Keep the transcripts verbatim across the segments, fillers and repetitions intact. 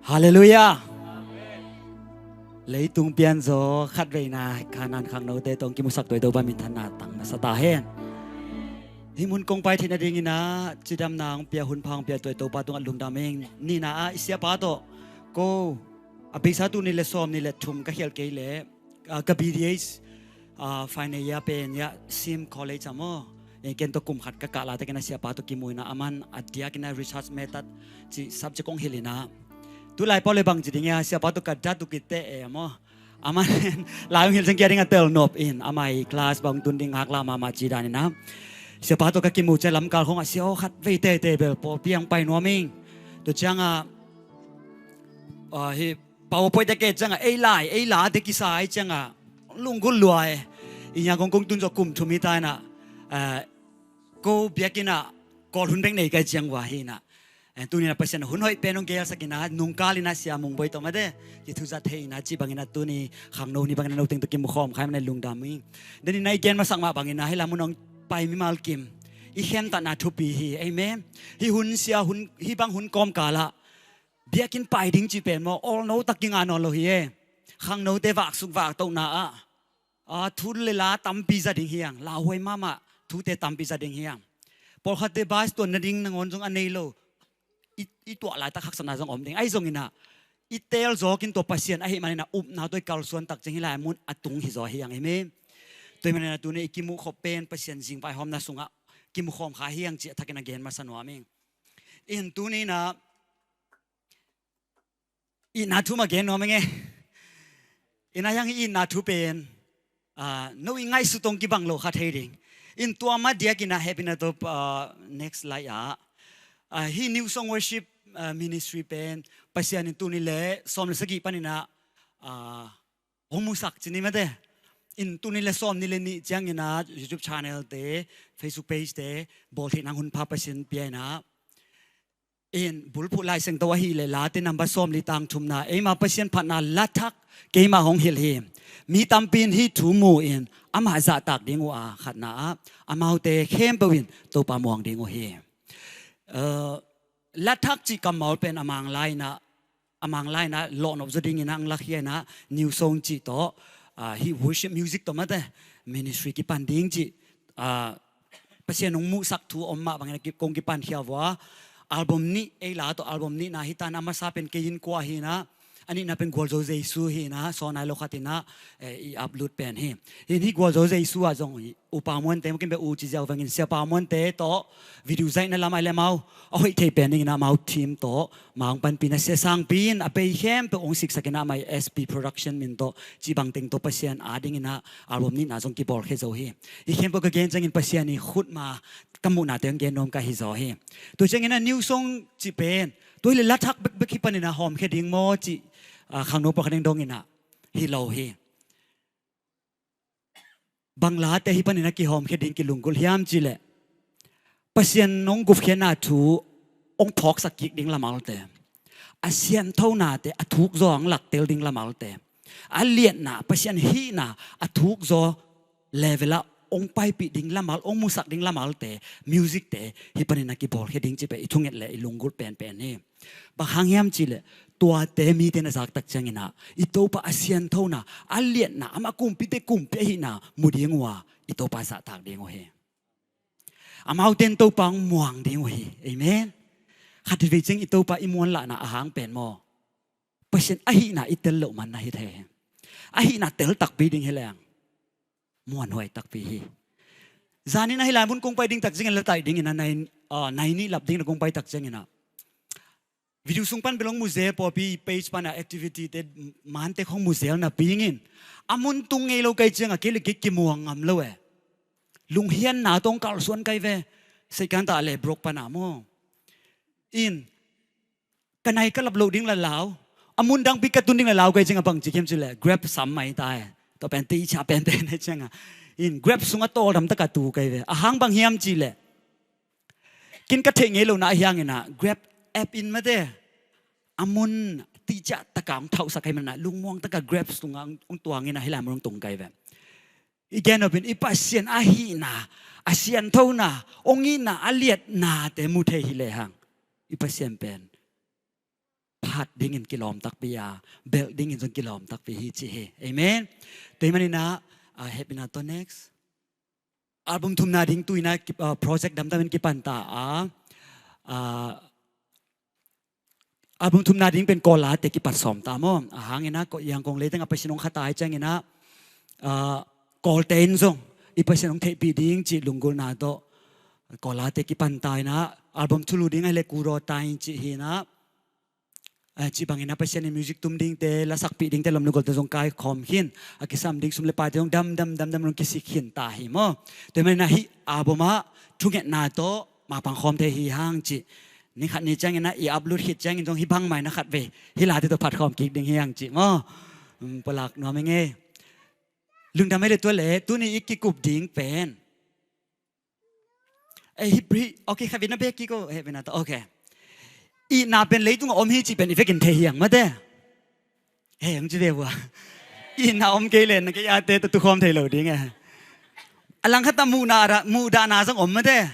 Halleluiah. Leitung pianzaw khatveina Kanaan khangnote tawh hong kimusak tuai Topa minthanna tang masa ta hen. Hih mun kong pai theih nadingin ah cidamna hong pia, hunpha hong pia tuai Topa tungah lungdam ing. Nihna ah i siapa tawh ko a beisa tul nih le sawmnih le thum ka khial kei leh, ah, ka B D H, ah, final year pen ah Sim College ah maw, ken tawh kum khat ka kah laitakin ah siapa tawh kimu in ah, aman a diakin ah research method cih subject hong hilh in ah, tu lai pau le bang ci ding hiam, siapa tawh ka dat uh kitte e maw. Aman lai hong hilh ciang kia ding a tel nop in, amah i class bang tun ding hak lam mahmah ci dan in ah, siapa tawh ka kimu ciang lamkal khawng ah sia aw, khatvei teitei bel pawlpi ah hong pai nuam ing. Tua ciangah, ah, hih PowerPoint te ke ciangah ei lai ei la te kisa ei ciangah lunggulh lua e. I nya kong kong tun zawh kum thum hi ta in ah, ah, ko biakinn ah Kawl hun bek nei kai ciang uh a hi in ah, eh, tuni in ah Pasian hun hoih pen hong gelsak in ah, nungkal in ah Sia Mung Boi tawh mate kithuzat thei in ah, cih bangin ah tuni khangno ni bangin ah no teng tawh kimukhawm kha hi manin lungdam ing. Denin ah i gen masak mah bangin ah hih lai mun hong pai mimal kim i khemtatna thupi hi. Amen. Hih hun sia hun, hih bang hun kawmkal ah biakinn pai ding cih pen maw, awlno tak kingah nawn lo hi e. Khangnote vaksuk vaktohna ah, ah, thu le la tampi za ding hi hang, lauhuai mahmah thute tampi za ding hi hang. Pawlkhatte bus tuan nading nangawn zong a nei lo. I, i tuah laitak haksatna zong om ding. Ahi zongin ah i teel zawk in tua Pasian ahih manin ah upna tawh i kalsuan tak ciang hih lai mun a tung hi zaw hi hang. Amen. Tua ahih manin ah tuni i kimuh khop pen Pasian zingvaihawmna sungah kimukhawm kha hi hang cih a thakin ah gen masa nuam ing. In tuni in ah itna thu mah gen nuam ing e. In ah hiang hih itna thu pen, ah, no i ngaihsut tawh kibang lo kha thei ding. In tua mah diakin ah hehpihna tawh, ah, next slide ah, ah, hih New Song Worship, ah, Ministry pen Pasian in tul nih le sawm le sagih panin ah, ah, hong musak ci ni mate. In tul nih le sawmnih le nih ciangin ah YouTube channel te, Facebook page te bawl theih nang hunpha Pasian pia in ah, in bulphuh Lai Siangtho ahih leh Late number sawmli tang thumna, eima Pasian phatna lathak keima hong hilh hi. Mi tampi in hih thu mu in amah zahtak ding uh a, khatna ah amaute khempeuh in Topa muang ding uh hi. Eh, lathak cih kammal pen a Mang lai in ah, a Mang lai in ah lawhnop zaw dingin ah hong lakhia in ah New Song cih tawh, ah, hih worship music tawh mate ministry kipan ding cih, ah, Pasian hong muhsak thu om mah bangin ah ki-, kong kipankhia uh a. Album nih ei la tawh album nihna hi ta in ah, a masa pen Kei in kua hi in ah, a nihna pen Gualzo Jesu hi in ah, sawnai lo khat in ah, eh, i upload pen hi. Hih, hih Gualzo Jesu ah zong hi Upa Muante, maw kin bek u ci ziau vangin Siapa Muante tawh video zaihna lam ai le amau a hoih thei pen dingin ah amau team tawh amau hong panpihna Sia Sangpi in a bei khempeuh hong siksak in ah amah i S P Production min tawh cih bang teng tawh Pasian a dingin ah album nihna zong kibawlkhia zo hi. Hih khempeuh ka gen ciangin Pasian i khutma ka muhnate hong gen nuam ka hi zaw hi. Tua ciangin ah New Song cih pen tua hi leh lathak bekbek hi panin ah hawmkhia ding maw cih, ah, khangno pawlkhat in dong in ah hi lo hi. Bang late hi panin a kihawmkhia ding kilunggulh hiam cih leh Pasian hong gupkhiatna thu hong phawksak kik ding lamalte, a sianthonate a thukzaw hong laktel ding lamalte, a liatna, Pasian hihna a thukzaw level ah hong paipih ding lamal, hong musak ding lamalte, music te hi panin a kibawlkhia ding cih pen i thunget le i lunggulh penpen hi. Bang hang hiam cih leh tuate mite na zak tak ciangin ah i Topa a sianthona, a liatna, amah kumpite kumpi ahihna mu ding uh a, i Topa zahtak ding uh hi. Amaute in Topa hong muang ding uh hi. Amen. Khat vei ciang i Topa i muanlahna a hang pen maw, Pasian ahihna i tel loh man na hi thei hi. Ahihna tel takpi ding hi leng muanhuai takpi hi. Zanin ahi lai mun kong pai ding tak ciangin la taih dingin a nai, ah, nai nih lap dingin a kong pai tak ciangin ah video sung pan bel hong mu zel, pawlpi page pan a activity te, mante khong mu zel napi in a mun tung ngei lo kai ciang a kei le kei kimuang ngam lo e. Lunghianna tawh hong kalsuan kai ve. Seikan ta le brok pan a maw, in ka nai ka lap loh ding la lau, a mun dangpi ka tun ding la lau kai ciang a bang ci hiam cih leh Grab sam mai ta e. Tua pen teicha penpen e ciang a, in Grab sung a tawldam tak a tu kai ve. A hang bang hiam cih leh kin ka theih ngei lohna ahi hangin ah Grab app in mate a mun teicha tak a hong thauhsak kai man a, lungmuang tak a Grab sung a hong, hong tuang in a hih lai mun hong tung kai ve. I gen nop in i Pasian ahihna, a sianthona, hong itna, a liatnate mu thei hi lehang i Pasian pen phat dingin kilawm takpi a, belh dingin zong kilawm takpi hi ci hi. Amen. Tua hi maninah, ah, hehpihna tawh next. Album thumna ding tu-inah ki-, ah, project damdamin kipanta a, ah, album thumna ding pen Kawllate kipat sawm ta maw. A hanginah ko Yangon leiteng a Pasian hong khata hi cianginah, ah, Kawlte in zong i Pasian hong theihpih ding cih lunggulhna tawh Kawllate kipanta inah album thulu ding ahih leh kuraw ta in cih hinah, ah, cih bangin a Pasian in music tum dingte, lasakpih dingte, lawm le gualte zong kaikhawm khin, a kisam ding sum le paite zong damdam damdam zong kisik khin ta hi maw. Tua hi maninah hih album ah thungetna tawh mapang khawm thei hi hang cih. Ni khat ni cianginah i upload khit ciangin zong hih bangmah inah khatvei hih late tawh phatkhawm kik ding hi hang cih maw. Um, pulak nuam ing ei. Lungdam ei le tua le tuni i kikup ding pen. Eh, hih, hih, okay, khatvei na bek kik o, hehpihna tawh, okay. Itna pen leitungah om hi cih pen i vekin thei hi hang mate. Hei, hong ci ve vua. Itna om kei le na kei ate tawh tukhawm thei lo ding e. A langkhat ah muhna ra, muhdahna zong om mate.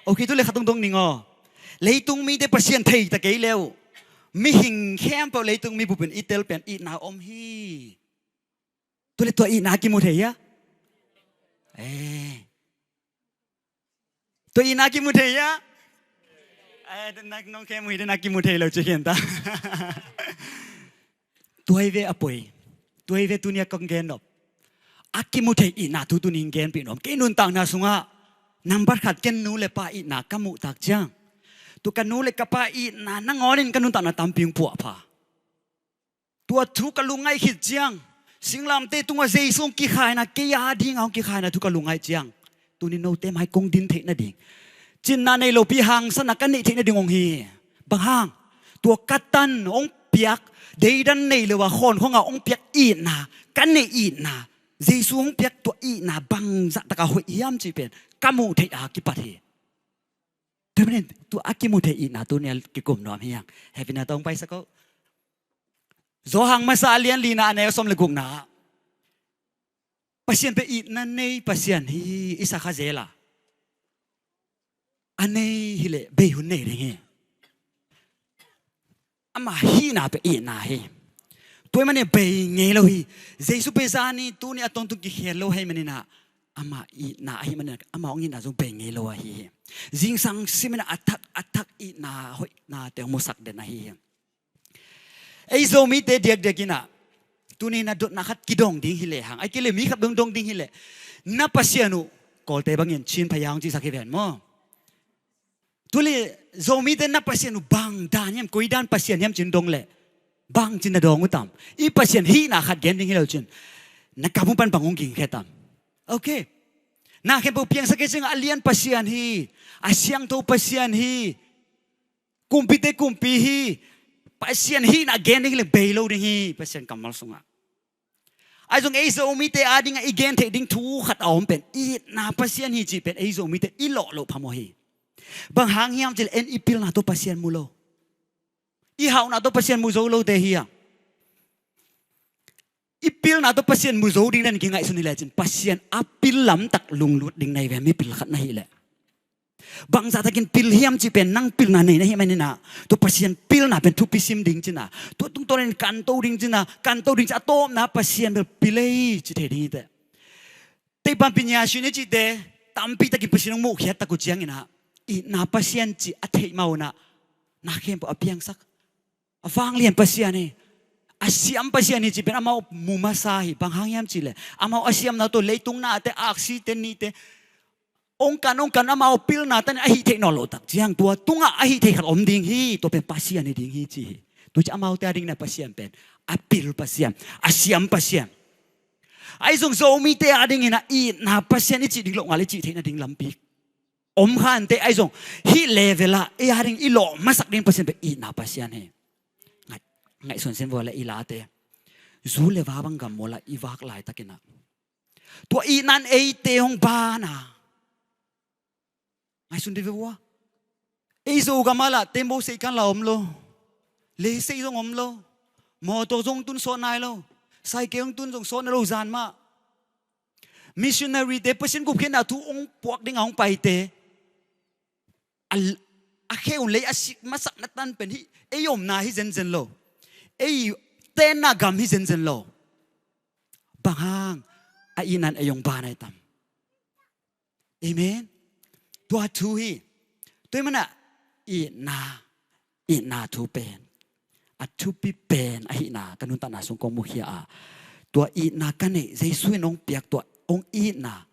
Okay, tu le khat tungtong ning aw. Leitung mite Pasian thei ta kei le uh, mihing khempeuh leitung mi bupin i tel pen itna om hi. Tu le tua itna kimu thei hia? Eh. Tua itna kimu thei hia? Eh, na nong khem uh hi, na kimu thei lo ci khin ta. Tua hi ve a poi. Tua hi ve tuni a kong gen nop. A kimu thei itna thu tuni in genpih nuam. Kei nuntakna sungah nambat khat ken nu le pa itna ka muh tak ciang, tua ka nu le ka pa itna nangawnin ka nuntakna tampi hong puahpha. Tua thu ka lungngaih khit ciang, singlamteh tungah Jesu hong kikhaina, kei a dinga hong kikhaina thu ka lungngaih ciang, tuni note mai kong din theih nading, cinna nei lopi hangsanna ka neih theih nading hong hi. Bang hang? Tua ka tan hong piak, deidan nei lo a khawnkhong a hong piak itna, ka neih itna, Jesu hong piak tua itna bangzah taka hoih hiam cih pen ka muh theih a kipat hi. Tua manin tua a kimu thei itna tuni a kikum nuam hi hang. Hehpihna tawh hong paisak o. Johan masa a lian lina a neu sawm le gukna ah, Pasian pen itna nei Pasian hi, i sa kha zel a. A nei hileh bei hun nei ding hi. Ama hihna pen itna hi. Tua ahih manin bei ngei lo hi. Jesu pen zani tuni a tawntung kikhel lo ahih maninah, ama itna ahih maninah, ama hong itna zong bei ngei lo ahi hi. Zingsang siminah a thak a thak itna hoihnate hong musak den ahi hi. Ei Zomite diakdiak inah tuni na dotna khat kidong ding hi lehang, ai kei le mi khat dong dong ding hi leh, na Pasian uh, Kawlte bangin Chin Phaya hong cisak hi ven maw. Tuli Zomite na Pasian uh bang dan hiam, koi dan Pasian hiam cin dong leh, bang cin na dawng uh tam? I Pasian hihna khat gen ding hi lo cin, na kam uh pan bang hong gingkhe tam? Okay. Na khempeuh piangsak kei ciangah a lian Pasian hi, a siangtho Pasian hi, kumpite kumpi hi, Pasian hihna gen ding hi leh bei lo ding hi Pasian kammal sungah. Ahi zong ei Zomite adingah i gen theih ding thu khat a om pen, itna Pasian hi cih pen ei Zomite i lawh loh phamawh hi. Bang hang hiam cih leh en i pilna tawh Pasian mu lo. I hauhna tawh Pasian mu zo lote hi a. I pilna tawh Pasian mu zo ding dan kingaihsun hi lecin, Pasian a pil lamtak lunglut ding na hi ve, mipil khat na hih leh. Bangzah takin pil hiam cih pen nang pilna nei na hih maninah, tua Pasian pilna pen thupi sim ding cin a, tua tungtawnin kanto ding cin a, kanto ding cin a, a tawpna Pasian bel pil ei ci thei ding hi teh. Teipan pinya shin i cihte tampi takin Pasian hong muhkhiat tak uh cianginah, itna Pasian cih a theih mah unah, na khempeuh a piangsak, a vanglian Pasian hi, a siam Pasian hi cih pen amau mu masa hi. Bang hang hiam cih leh amau a siamna tawh leitung nate, aksite, nite, ong kan ong kan amau pilna tanin a hih theih nawn loh tak ciang, tua tungah a hih theih khat om ding hi, tua pen Pasian hi ding hi ci hi. Tua ci amaute adingin a Pasian pen a pil Pasian, a siam Pasian. Ahi zong Zomite adingin a itna Pasian i cih ding loh ngal i cih theih nading lampi om kha inteh. Ahi zong hih level ah ei ading i lawh masak ding Pasian pen itna Pasian hi. Ngaih, ngaihsun sin vua le i late, zu le va bang gam mual ah i vak laitakin ah, tua itna in eite hong ban a. Ngaihsun dih ve vua. Ei Zogam ah lah tembaw sei kan la om lo. Lei sei zong om lo. Mawtaw zong tun sawt nai lo. Saike hong tun zong sawt nai lo zan mah. Missionary te Pasian gupkhiatna thu hong puak ding a hong paite, a, a khe un lei a sik masak na tan pen hih ei omna hi zenzen lo. Ei tenna gam hi zenzen lo. Bang hang? A itna in ei hong ban ahi tam. Amen. Tua thu hi. Tua ahih manin itna, itna thu pen a thupi pen ahihna ka nuntakna sung kong mukhia a, tua itna ka neih, Jesu in hong piak tua hong itna,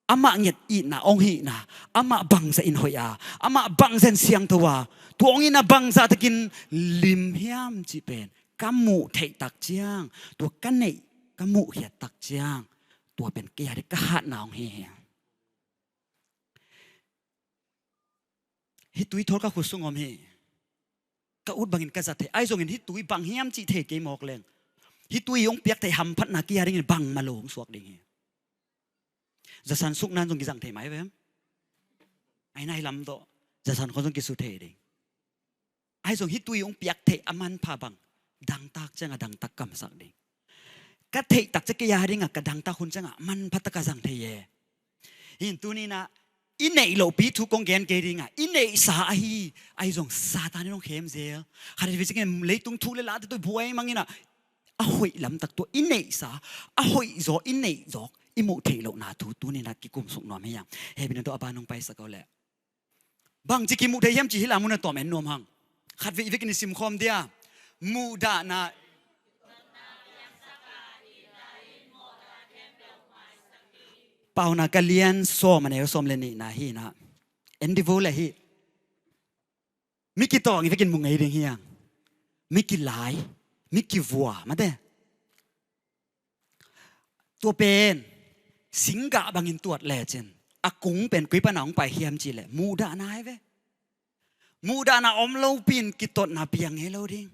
amah nget itna hong hihna, amah bangzah in hoih a, amah bangzah in siangtho a, tua hong itna bangzah takin lim hiam cih pen ka muh theih tak ciang, tua ka neih ka muhkhiat tak ciang, tua pen kei a ding ka hatna hong hi hi. Hih tui thawl ka khut sung om hi. Ka ut bangin ka zat thei. Ahi zongin hih tui bang hiam cih thei kei mawk leng, hih tui hong piak theih hamphatna kei a dingin bangmah lo hong suak ding hi. Zasan suknan zong kizang thei mai ve. Ahi na, hih lam tawh zasan khawng zong kisu thei ding. Ahi zong hih tui hong piak theih a manpha bang, dangtak ciangah dangtak kamsak ding. Ka theih tak ciang kei a dingah ka dangtak hun ciangah manpha tak a zang thei e. Hih in tuni-in ah i neih lohpi thu kong gen kei ding a, i neihsa ahi, ahi zong Satan in hong khem zel. Khat veivei ciangin leitung thu le late tawh buai mang in ah, a hoih lamtak tua i neihsa, a hoih zaw i neih zawk i muh theih lohna thu tuni-in ah kikum suk nuam hi hang. Hehpihna tawh a ban hong paisak o leh. Bangci kimuh thei hiam cih hih lai mun a tawm en nuam hang. Khat veivei in i simkhawm dia. Muhdahna. Paunak a lian sawm, a neu sawm le nihna hi-in ah, en dih vo leh hih. Mi kitawng i vekin mu ngei ding hi hang. Mi kilai, mi kivua, mate. Tua pen singgah bangin tuat lecin a kung pen koi pana hong pai hiam cih leh muhdahna hi ve. Muhdahna om lopi-in kitotna piang ngei lo ding.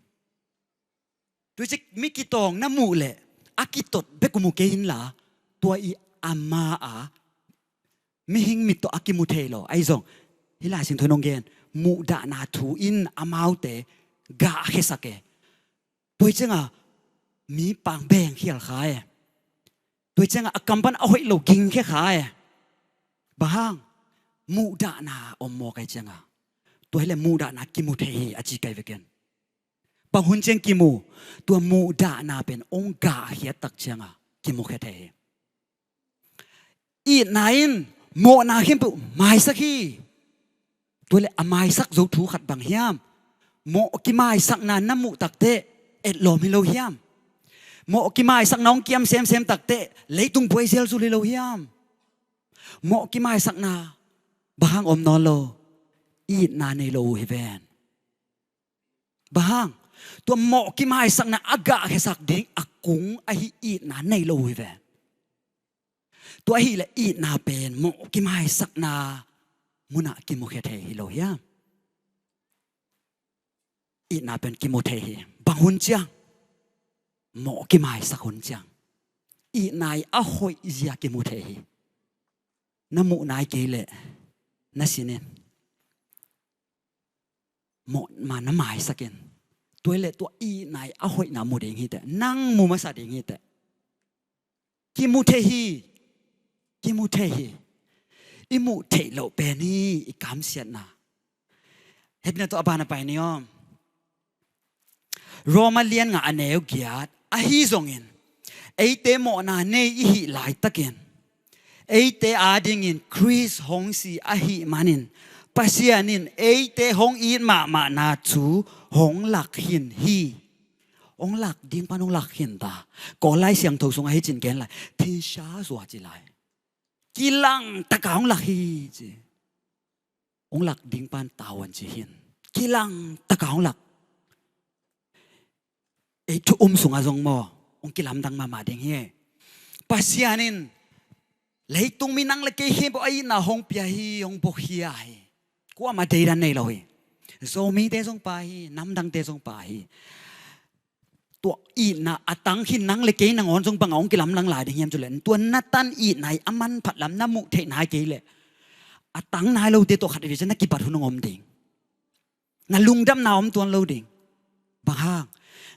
Tua ciang mi kitawng na muh leh a kitot bek uh mu kei inla, tua i ama a mihing mit tawh a kimu thei lo. Ahi zong hih Lai Siangtho in hong gen, muhdahna thu in amaute gahkhiasak e. Tua hi ciangah mi pang bengkhial kha e. Tua hi ciangah a kam pan a hoih lo gingkhia kha e. Bang hang? Muhdahna om mawk ahi ciangah. Tua hi leh muhdahna kimu thei hi a ci kei ve ken. Bang hun ciang kimu? Tua muhdahna pen hong gahkhiat tak ciangah kimukhia thei hi. Itna in mawhna khempeuh maisak hi. Tua leh a maisak zo thu khat bang hiam? Mawh kimaisakna na muh takteh etlawm hi lo hiam? Mawh kimaisakna hong kiam semsem takteh leitung buai zelzul hi lo hiam? Mawh kimaisakna bang hang om nawn lo? Itna nei lo uh hi ven. Bang hang? Tua mawh kimaisakna a gahkhiasak ding a kung ahi itna nei lo uh hi ven. Tua ahih leh itna pen mawh kimaisakna munah kimukhia thei hi lo hiam? Itna pen kimu thei hi. Bang hun ciang? Mawh kimaisak hun ciang. Itna i a hoih zia kimu thei hi. Na muh nai kei leh na sin in. Mawh ma na maisak in. Tua hi leh tua itna i a hoihna mu ding hi teh. Nang mu masa ding hi teh. Kimu thei hi. Kimu thei hi. I muh theih loh pen hi i kamsiatna. Hehpihna tawh a ban a pai ni om. Roma lian nga a neu giat. Ahi zongin eite mawhna nei i hih laitakin eite adingin Khrist hong si ahih manin Pasian in eite hong it mahmahna thu hong lakkhin hi. Hong lak ding pan hong lakkhin ta. Kawl Lai Siangtho sungah hih cin gen lai. Thinsa zua ci lai. Kilang taka hong lak hi ci. Hong lak ding pan tavuan ci hin. Kilang taka hong lak. Ei thu um sungah zong maw, hong kilamdang mahmah ding hi. Pasian in leitung mi nang le kei khempeuh a itna hong pia hi, hong buakhia hi. Kuamah deidan nei lo hi. Zomite zong pha hi, namdangte zong pha hi. Tua itna a tang khin nang le kei nangawn zong bangah hong kilamdang lai ding hiam cih leh, tua na tan itna i a manphat lam na muh theih nai kei leh, a tang nai lote tawh khat vei ciang na kibat hun hong om ding. Na lungdamna om tuan lo ding. Bang hang?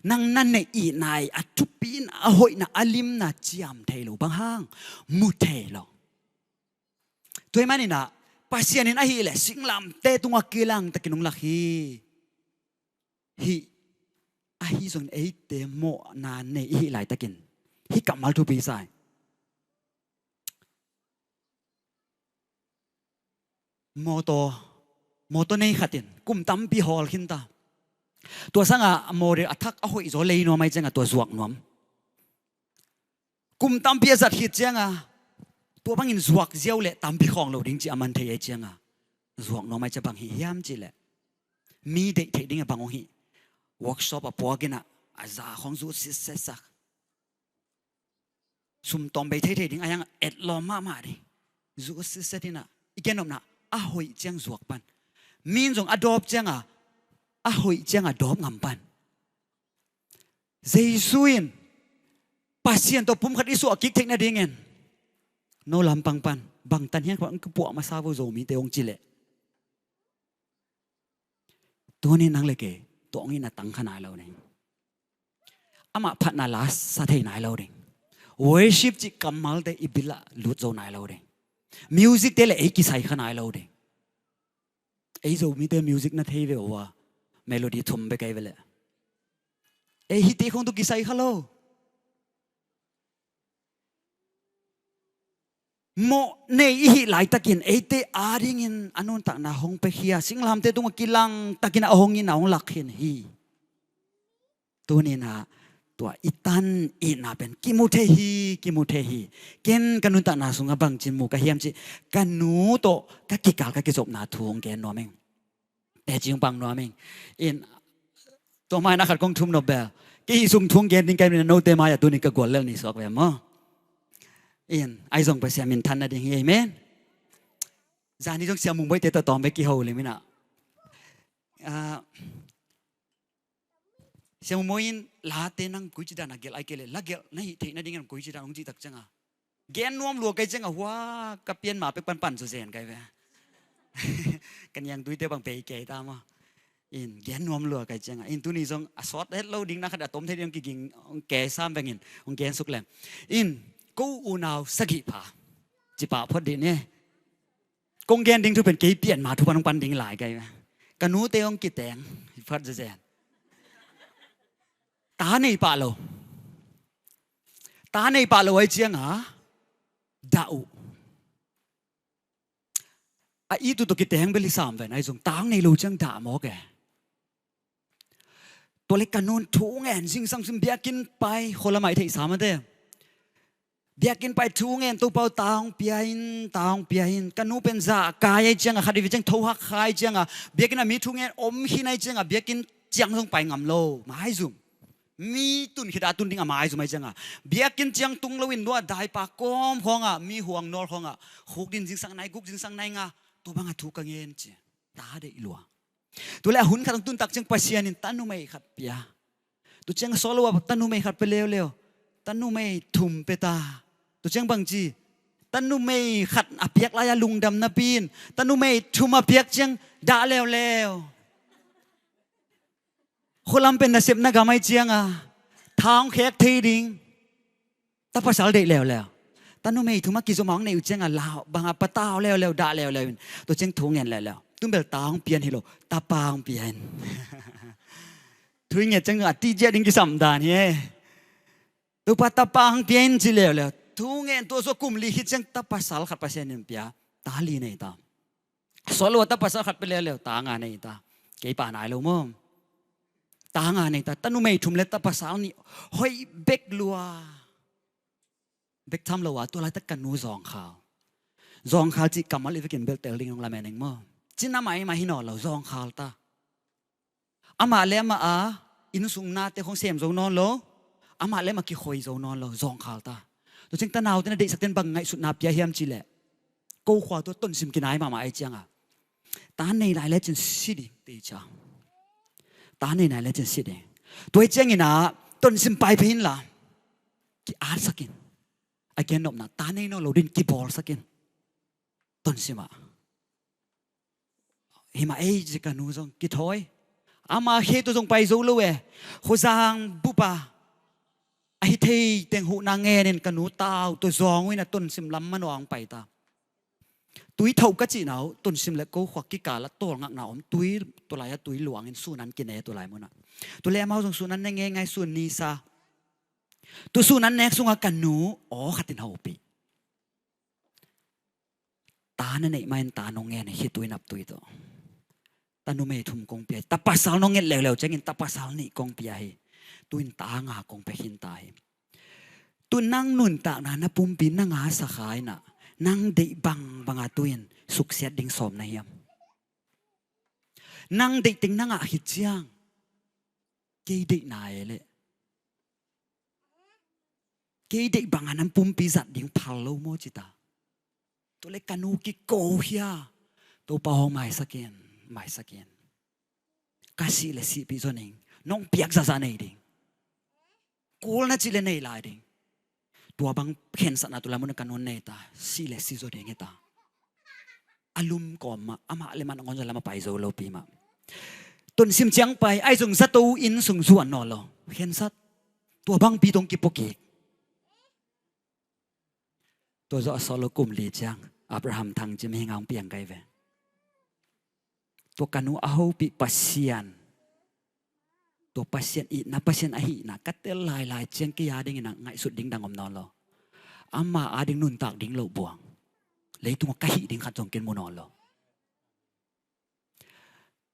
Nang na neih itna i a thupi in a hoihna a limna ciam thei lo. Bang hang? Mu thei lo. Tua ahih manin ah Pasian in ahih leh singlamteh tungah kilang takin hong lak hi. Hih Ahi zongin eite mawhna nei i hih laitakin hih kammal thupi sa hi. Mawtaw, mawtaw nei khat in kum tampi hawl khin ta. Tua sangah a model a thak a hoih zaw lei nuam ahih ciangah tua zuak nuam. Kum tampi a zat khit ciangah tua bangin zuak ziau leh tampi khawng lo ding cih a man thei ahih ciangah zuak nuam ahih ciang bang hi hiam cih leh mi deih theih dingah bang hong hih, workshop ah puak in ah a za khawng zuh sitsetsak. Sum tawm bei thei thei ding a hiang etlawm mahmah ding. Zuh sitset in ah i gen nopna a hoih ciang zuak pan. Mi in zong a dawp ciangah a hoih ciangah dawp ngam pan. Jesu in Pasian tawh pum khat i suah kik theih nadingin no lampang pan bangtan hiang khat ka puah masa vo Zomite hong ci leh, tuni nang le kei tuang in a tang kha nai lo ding. Amah phatna la sa thei nai lo ding. Worship cih kammalte i bil ah lut zo nai lo ding. Music te le ei kisai kha nai lo ding. Ei Zomite music na thei ve uh a, melody thum bek ei ve leh ei hihte khawng tawh kisai kha lo. Mawh nei i hih laitakin eite adingin a nuntakna hong pia khia, singlamte tungah kilangtakin a hong in a hong lak khin hi. Tuni in ah tua i tan itna pen kimu thei hi, kimu thei hi. Ken ka nuntakna sungah bangci in mu ka hiam cih ka nu tawh ka kikal ka kizopna thu hong gen nuam ing. Teci hong pang nuam ing. In, tua mai-ah khat kong thum nop bel, kei hih sung thu hong gen ding ka hih manin note mai-ah tuni ka guallelh ni suak ve maw. In, ahi zong Pasian minthan nading hi, amen. Zani zong Sia Mung Boite tawh tawm bek kiho leh min ah, ah, Sia Mung Boi in late nang koici dan a gelh ahih kei leh la gelh na hih theih nadingin koici dan hong cih tak ciangah gen nuam lua ka hih ciangah hua ka pian ma pek panpan zaw zen ka hi ve. Ka niangtuite bang bei kei ta maw. In, gen nuam lua ka hih ciangah, in, tuni zong a sawt het lo ding na khat a tom thei ding hong kiging, hong kei sam bengin hong gen suk leng. In, ko unau sagih pha ci pah phot dih ni. Kong gen ding thu pen kei pian ma thu pan hong pan ding lai ka hi ve. Ka nute hong kiteng hi phat zezen. Ta nei pah lo. Ta nei pah lo ahih ciangah dah uh. A it uh tawh kiteng bel hi sam ven, ahi zong ta hong nei lo ciang dah mawk e. Tua leh ka nu'n thu ngen zingsang, biakinn pai, khua lam ah i theih sam a te. Biakinn pai thu ngen, Topa aw, ta hong pia in, ta hong pia in. Ka nu pen zahkai ahih ciangah, khat i ve ciang tho hak kha ahih ciangah, biakinn ah mi thu ngen om khin ahih ciangah biakinn ciang zong pai ngam lo, maizum. Mi tun khit a tun ding a maizum ahih ciangah, biakinn ciang tung loin tua daipa kawm khawngah, mi huang nawl khawngah khukdin zingsang nai guk, zingsang nai nga, tua bangah thu ka ngen ci. Ta deih lua. Tua leh a hun khat hong tun tak ciang Pasian in ta numei khat pia. Tua ciang sawt lo a ta numei khat pia leuleu. Ta numei thum pia ta. Tua ciang bangci, ta numei khat a piak lai-a lungdam napi in ta numei thum a piak ciang dah leuleu. Khua lam pen nasepna gam ahih ciangah tha hong khek thei ding. Ta pasal deih leuleu. Ta numei thum a kizom a hong neih uh ciangah lau bangah patau leuleu, dah leuleu in, tua ciang thu ngen leuleu. Tun bel ta hong pia in hi lo, tapa hong pia in. Thu i nget ciang a ticiah ding kisam dan hi e. Topa, tapa hong pia in ci leuleu. Thu ngen tua sua kum li khit ciang ta pasal khat Pasian in pia. Ta li nei ta. Sawt lo a ta pasal khat pia leuleu, ta nga nei ta. Kei pah nai lo maw. Ta nga nei ta. Ta numei thum leh ta pasal nih hoih bek lua. Bek tham lo a, tua laitak ka nu zawngkhal. Zawngkhal cih kammal i vekin bel tel ding hong lamen ing maw. Cina mahmah hi nawn lo, zawngkhal ta. Amah le amah a innsung nate khawng sem zo nawn lo. Amah le amah kikhoi zo nawn lo, zawngkhal ta. Tua ciang ta naute na deihsak ten bang ngaihsutna pia hiam cih leh, ko khua tua tonsim kinai mahmah ahih ciangah, ta nei lai lecin si ding teci a. Ta nei lai lecin si ding. Tua ahih ciangin ah tonsim pai phei inla, ki-atsak in. A gen nopna, ta nei nawn lo dingin kibawlsak in. Tonsim ah. Hi mah ei ci, ka nu zong kithawi. Ama khei tawh zong pai zo lo e. Khuazang bup a, a hi thei teng huhna ngenin ka nu tau tawh zawng uh in a tonsim lam manawh hong pai ta. Tui thoh ka cihna uh, tonsim le ko khua kikal ah tawlngakna om, tui, tua lai-ah tui luangin sun an kine tua lai munah. Tu le amau zong sun an ne ngeingai, sun ni sa. Tu sun an nek sungah ka nu aw khatin hopih. Ta na neih mahin ta nong ngen hi, khitui naptui tawh. Ta numei thum kong pia hi. Ta pasal nong nget leuleu ciangin ta pasal nih kong pia hi. Tu-in ta nga kong pia khin ta hi. Tu nang nuntakna na pumpi na ngah sa kha in ah, nang deih bangbanga tu-in suksiat ding sawm na hiam? Nang deih teng na ngah khit ciang, kei deihna e leh, kei deih banga nang pumpi zat ding phal lo maw ci ta. Tu le ka nu kiko hia. Topa aw, maisak in, maisak in. Ka sih le sihpih zaw ning. Nong piak zahzah nei ding. Kul na cih le nei lai ding. Tua bang khensatna tu lai mun ka nun nei ta, sih le si zaw ding hi ta. A lum kawm mah, amah le mah nangawn zaw lam a pai zo lopi mah. Tunsim ciang pai, ahi zong zato inn sung zuan nawn lo. Khensat. Tua bangpi tawh hong kipua kik. Tua zawh a sawt lo kum li ciang Abraham Thang ci mihing a hong piang ka hi ve. Tua ka nu a hopih Pasian, tua Pasian itna, Pasian ahihna ka tel lailai ciang kei a dingin a ngaihsut ding dang om nawn lo. Ama a ding nuntak ding loh buang. Leitungah ka hih ding khat zong ken mu nawn lo.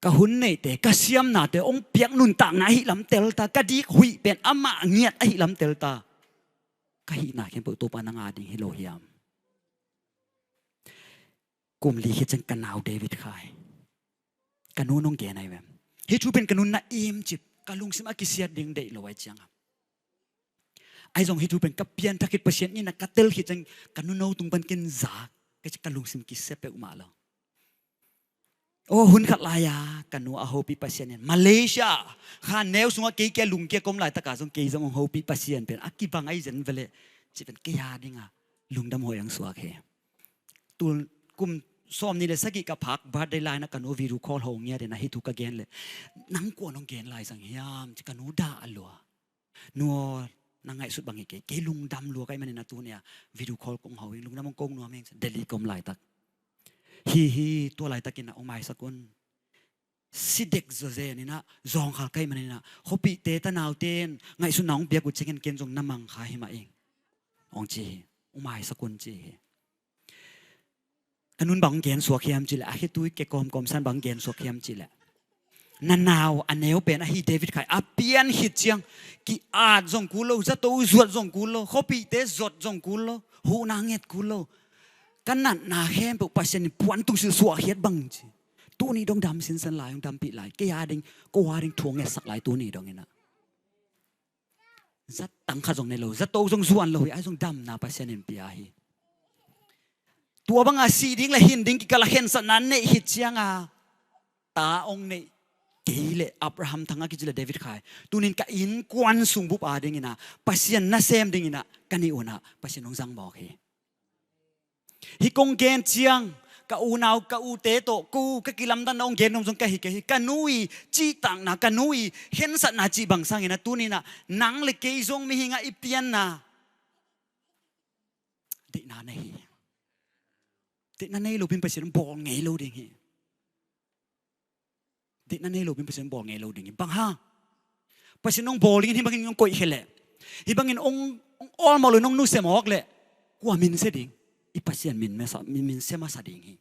Ka hun neihte, ka siamnate hong piak nuntakna ahih lam tel ta, ka dik huih pen amah ngiat ahih lam tel ta. Ka hihna khempeuh Topa nang a ding hi lo hiam? Kum li khit ciang ka nau David Khai, ka nu nong gen ahi vem? Hih thu pen ka nun na im cip, ka lungsim a kisiat ding deih lo ahi ciangah. Ahi zong hih thu pen ka pianthak khit Pasian itna ka tel khit ciang ka nu no tung pan ken zak, ka ci ka lungsim kisia peuhmah lo. Aw, hun khat lai-a ka nu a hopih Pasian in Malaysia khan neu sungah kei kia lungkia ka om laitaka zong kei zong hong hopih Pasian pen a kibang ahi zen veleh, ci pen kei a dinga lungdam huai hong suak hi. Tul kum sawmnih le sagih ka phak birthday lai-in a ka nu video call ho ngiat in a hih thu ka gen leh, nang kua nong gen lai zang hiam ci ka nu dah a lua. Nu aw, na ngaihsut bang hi kei, kei lungdam lua ka hih manin a tuni-a video call kong ho ing, lungdam hong ko nuam ing, Delhi ka om laitak. Hi hi, tua laitakin a om maisak un. Si dek zawzen in a zawngkhal ka hih manin a khuapihte tanaute in ngaihsutna hong piak uh ciangin ken zong na mang kha hi mah ing, hong ci hi. Om maisak un ci hi. Ka nun bang gen suak hiam cih leh, a khitui ke kawmkawm san bang gen suak hiam cih leh, na nau a neu pen ahi David Khai a pian khit ciang ki-at zong kul lo, zato zuat zong kul lo, khuapihte zuat zong kul lo, huhna nget kul lo. Ka natna khempeuh Pasian in puan tungsilh suahkhiat bang ci. Tuni dong dam sinsen lai, hong dampih lai. Kei a ding, ko a ding thu hong ngetsak lai tuni dong in a. Zat tang khat zong nei lo, zato zong zuan lo hi, ahi zong damna Pasian in pia hi. Tua banga sih ding le hin ding kikal a khensatna neih khit cianga ta hong neih kei le Abraham Thang a kici le David Khai, tunin ka innkuan sung bup a dingin a Pasian nasem dingin a ka neih un a Pasian hong zang mawk hi. Hih kong gen ciang ka unau, ka ute tawh ko ka kilamdanna hong gen nuam zong ka hi kei hi. Ka nu i cihtakna, ka nu i khensatna cih bang sangin a tunin a nang le kei zong mihing a i pianna deihna nei hi. Deihna nei lo pen Pasian hong bawl ngei lo ding hi. Deihna nei lo pen Pasian bawl ngei lo ding hi. Bang hang? Pasian hong bawl dingin hih bangin hong koihkhia leh, hih bangin hong, hong awlmawh lo in hong nusia mawk leh kua minsia ding? I Pasian min masa, min, minsia masa ding hi.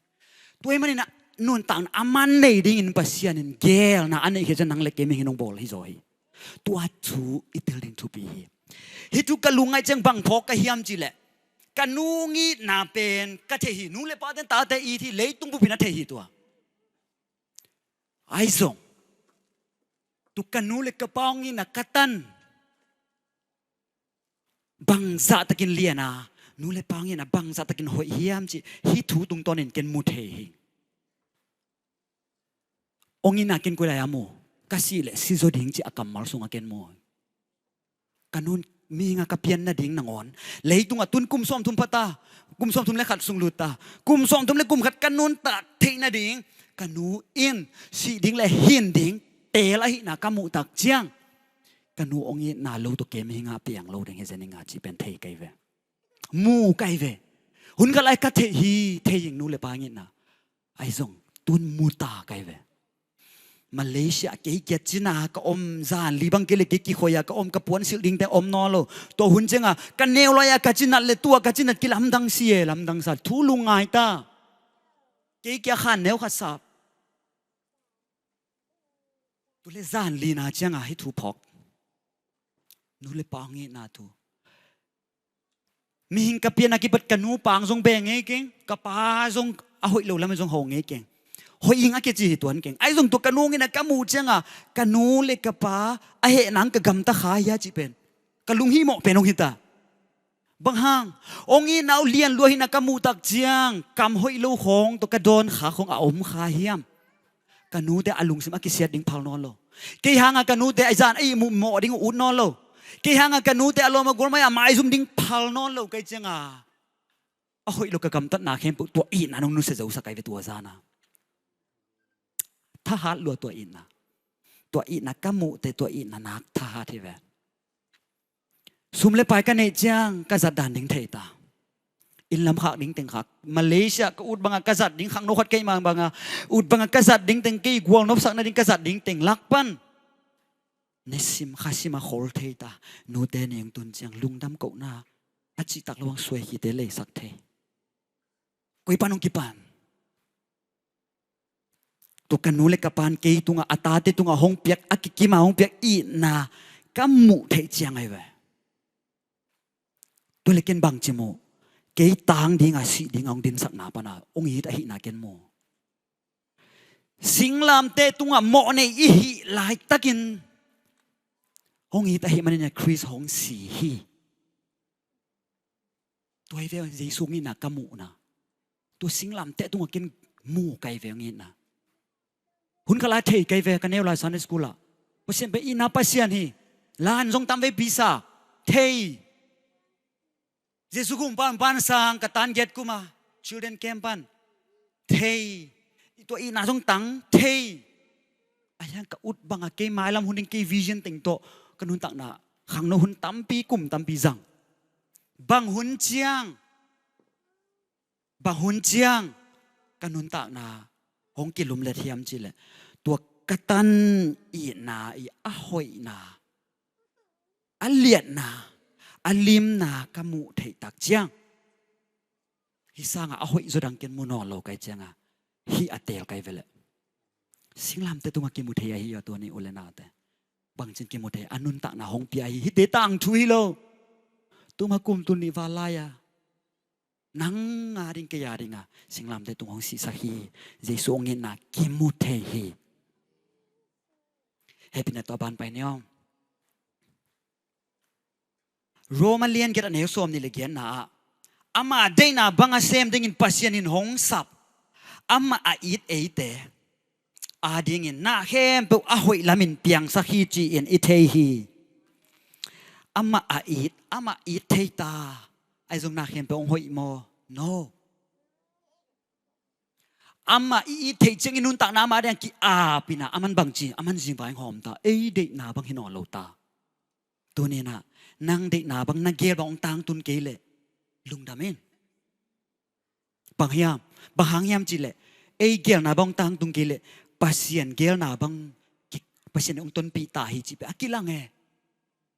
Tua ahih manin a nuntakna a man nei dingin Pasian in geelna a neih khit ciang nang le kei mihing in hong bawl hi zaw hi. Tua thu i tel ding thupi hi. Hih thu ka lungngaih ciang bang phawk ka hiam cih leh, ka nu hong itna pen ka thei hi. Nu le pate'n tate it hi, leitung bup in a thei hi tua. Ahi zong tu ka nu le ka pa hong itna ka tan bangzahtakin lian a, nu le pa hong itna bangzahtakin hoih hiam cih hih thu tungtawnin ken mu thei hi. Hong itna ken koi lai a mu? Ka sih leh si zaw ding cih a kammal sungah ken mu hi. Ka nun mihing a ka pian nading nangawn, leitungah tun kum sawmthum pha ta, kum sawmthum le khat sung lut ta, kum sawmthum le kum khat ka nuntak theih nading ka nu in sih ding le hin ding teel ahihna ka muhtak ciang, ka nu hong itna lo tawh kei mihing a piang lo ding hi zen ing a cih pen thei kei ve. Mu kei ve. Hun khat lai ka theih hi, thei ing nu le pa hong itna. Ahi zong tun mu ta kei ve. Malaysia kei kia cina ka om, zan li bang kei le kei kikhoi a ka om, ka puan silh dingte om nawn lo. Tua hun cianga ka neu lai a ka cinat le tua ka cinat kilamdang si e, lamdang sa, thu lungngai ta. Kei kia khan neu khat sap. Tu le zan lina cianga hih thu phawk. Nu le pa hong itna thu. Mihing ka pian a kipat ka nu pa hong zong beng ngei keng, ka pa zong a hoih lo lam zong ho ngei keng. Hoih ing a kici hi tuan keng. Ahi zong tua ka nu hong itna ka muh cianga ka nu le ka pa a heh nang ka gamta kha hia cih pen ka lunghimawh pen hong hita. Bang hang? Hong itna uh lian lua hina ka muh tak ciang kam hoih lo khawng tawh ka dawn kha khawng a om kha hiam? Ka nute a lungsim a kisiat ding phal nawn lo. Kei hanga ka nute a zan a ihmu mawh ding uh ut nawn lo. Kei hanga ka nute a lawm a gualmai a maizum ding phal nawn lo kei cianga a hoih lo ka gamtatna khempeuh tua itna nong nusia zosak kai ve tua zana. Thahat lua tua itna. Tua itna ka muhte tua itna nak thahat hi ve. Sum le pai ka neih ciang ka zat dan ding thei ta. Inn lam khak ding teng khak. Malaysia ka ut banga ka zat ding khak no khat kei mang banga ut banga ka zat ding teng kei gual nopsak nading ka zat ding teng lak pan. Ne sim kha sima khol thei ta. Nute neng tun ciang lungdam kohna a cihtak lo ang suai khite leisak thei. Koi pan hong kipan. Tua ka nu le ka pan kei tunga a tate tunga hong piak a kikima hong piak itna ka muh theih ciang ahi ve. Tua le ken bangci muh kei tang dinga sih dinga hong dinsakna pana hong it ahihna ken muh. Singlamteh tunga mawh nei i hih laitakin hong it ahih manin a Khrist hong si hi. Tua hi ve Jesu ngina ka muhna. Tua singlamteh tunga ken mu kai ve ngina. Hun khalai thei kai ve ka neu lai Sunday school ah. Pasian pe ina Pasian hi. Lan zong tam ve pisa. Thei. Jesu kung pan pan sang ka tan get kuma. Children camp pan. Thei. Tua ina zong tang. Thei. Ahiang ka ut banga kei mailam hun ding kei vision teng tawh ka nuntakna khangno hun tampi kum tampi zang. Bang hun ciang bang hun ciang ka nuntakna hong kilumlet hiam cileh tua ka tan itna i a hoihna a liatna a limna ka muh theih tak ciang hih sanga a hoih zaw dang ken mu nawn lo kai cianga hih a teel kai veleh. Singlamteh tunga kimu thei ahi a tua ni u le nate. Bangcin kimu thei a nuntakna hong pia hi hite tangthu hi lo. Tuma kum tul nih val lai-a nang a ding kei a dinga singlamteh tung hong sihsak hi. Jesu hong itna kimu thei hi. Hehpihna tawh a ban pai ni aw. Roma lian giat a neu sawm nih le giatna ah ama deihna banga sem dingin Pasian in hong sap ama a it eite adingin na khempeuh a hoih lamin piangsak hi ci-in i thei hi. Ama a it ama it thei ta. Ahi zong na khempeuh hong hoih maw? No. Ama i it theih ciangin nuntakna ama ding a ki-apina aman bangci aman zingvai hawm ta ei deihna bang hi nawn lo ta. Tuninah nang deihna bang na gel bang hong tangtun kei leh lungdam in. Bang hiam? Bang hang hiam cileh ei gelna bang hong tangtun kei leh Pasian gelna bang Pasian hong tonpih ta hi cih peh a kilang e.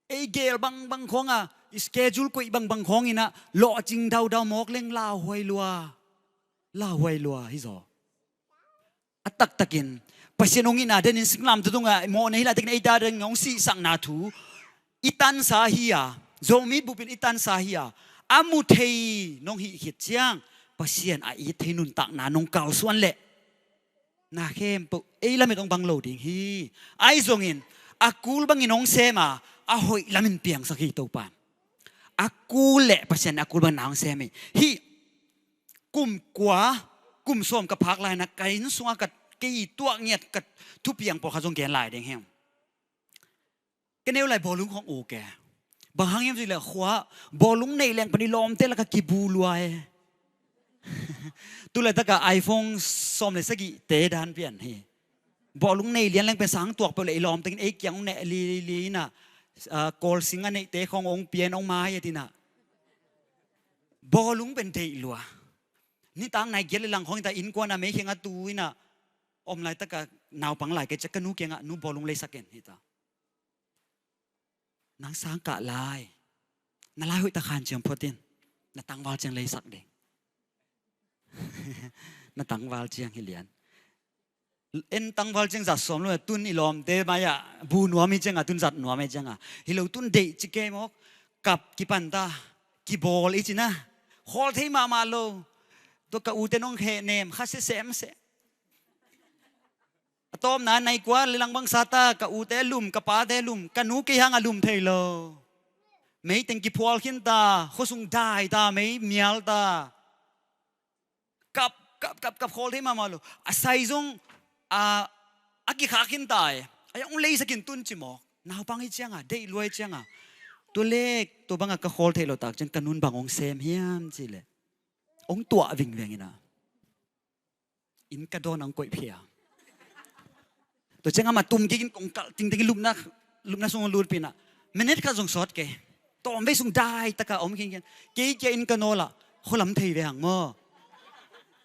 Ei gel bangbang khawnga i schedule koih bangbang khawnginah lawhcing daudau mawk leng lauhuai lua. Lauhuai lua hi zaw. A taktakin Pasian hong itna denin singlamteh tunga mawhna hi laitakin ei ta ding hong sihsakna thu i tansa hi-a Zomi bupin i tansa hi-a a mu thei nong hih khit ciang Pasian a it thei nuntakna nong kalsuan leh na khempeuh ei lamet hong bang lo ding hi. Ahi zongin a kul bangin hong sema a hoih lamin piangsak hi Topan. A kul le Pasian a kul bangin na hong sem hi. Hih kum kua kum sawm ka phak laina ka inn sunga ka kei tuah ngiat ka thupiang pawlkhat zong gen lai ding hi. Ka neu lai bawlung khong uk e. Bang hang hiam cih leh khua bawlung nei leng pan i lawmte laka kibu lua e. Tulai taka iPhone sawm le sagihte dan pian hi. Bawlung nei lian leng pen sang tuak peuh le i lawmte in ei kiang hong neh lili inah kawl sing a neihte khong hong pian hong mai a tinah. Bawlung pen deih lua. Nitak nai giat le lang khong inta innkuan a mei khiang a tu inah om laitak a naupang lai kei ciang ka nu kiangah, "Nu, bawlung leisak in," hi ta. "Nang sang kah lai. Na lai hoihtak hanciam phot in. Na tangval ciang leisak ding." Na tangval ciang hi lian. En tangval ciang zat sawm lo, tun i lawmte mai-ah bu nuam hi ciangah, tun zat nuam hi ciangah. Hi lo, tun deih ci kei mawk. Kap kipan ta, kibawl i ci na. Khawl thei mahmah lo. Tua ka ute nong heh nem kha se semsem. A tawpna nai kua le lang bang sa ta, ka ute lum, ka pate lum, ka nu kei hang a lum thei lo. Mei teng kiphual khin ta, khuasung dai ta, mei mial ta. Kap, kap, kap, kap, khawl thei mahmah lo. A sai zong, a, a kikhak khin ta e. A hong leisak in tun ci mawk. Naupang hi ciangah, deih lua hi ciangah. Tua lek, tua bangah ka khawl theih loh tak ciang ka nun bang hong sem hiam cih leh, hong tuah vingveng in a, inn ka dawn a hong koih phia. Tua ciang amah tum kik in kong kalh tingting in lupna, lupna sung hong lutpih in a, minute khat zong sawt kei. Tawmvei sung dai taka om khinkhin. Kei kia inn ka nawl ah, khua lam thei ve hang maw.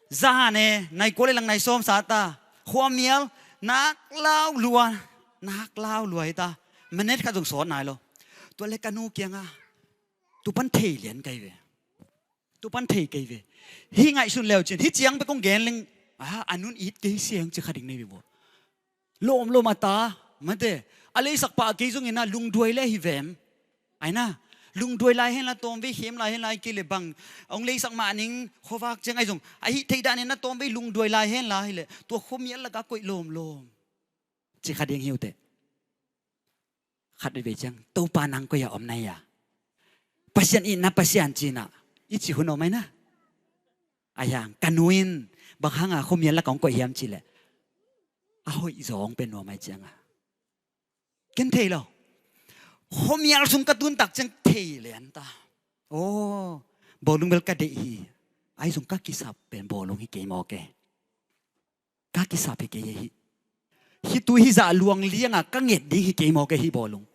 Zan e, nai kua le lang nai sawm sa ta. Khua mial, nak lau lua, nak lau lua hi ta. Minute khat zong sawt nai lo. Tua le ka nu kiangah, "Tu pan thei lian kei ve. Tu pan thei kei ve. Hih ngaihsun leu cin, hih ciang pek kong gen leng, a, a nun it kei siang," ci kha ding nei ve bua. Lawmlawm a ta, mate. A leisak pah kei zongin a lungduai le hi vem. Ai na, lungduai lai hen la, tawmvei khem lai hen la, kei le bang hong leisak mah ning, khuavak ciang ai zong a hih theih danin a tawmvei lungduai lai hen la hi leh, tua khuamial lakah koih lawmlawm, ci kha ding hi uh teh. Khat veve ciang, "Topa, nang koi-ah om na hia? Pasian itna Pasian," ci-in a i cih hun om ai na. Ai hang, ka nu in bang hanga khuamial lakah hong koih hiam cih leh, a hoih zaw hong pia nuam ai cianga. Ken thei lo. Khuamial sung ka tun tak ciang thei lian ta. Aw, bawlung bel ka deih hi. Ai zong ka kisap pen bawlung hi kei mawk e. Ka kisap hi kei hi. Hih tu hih zah luang lianga ka nget ding hi kei mawk e hih bawlung.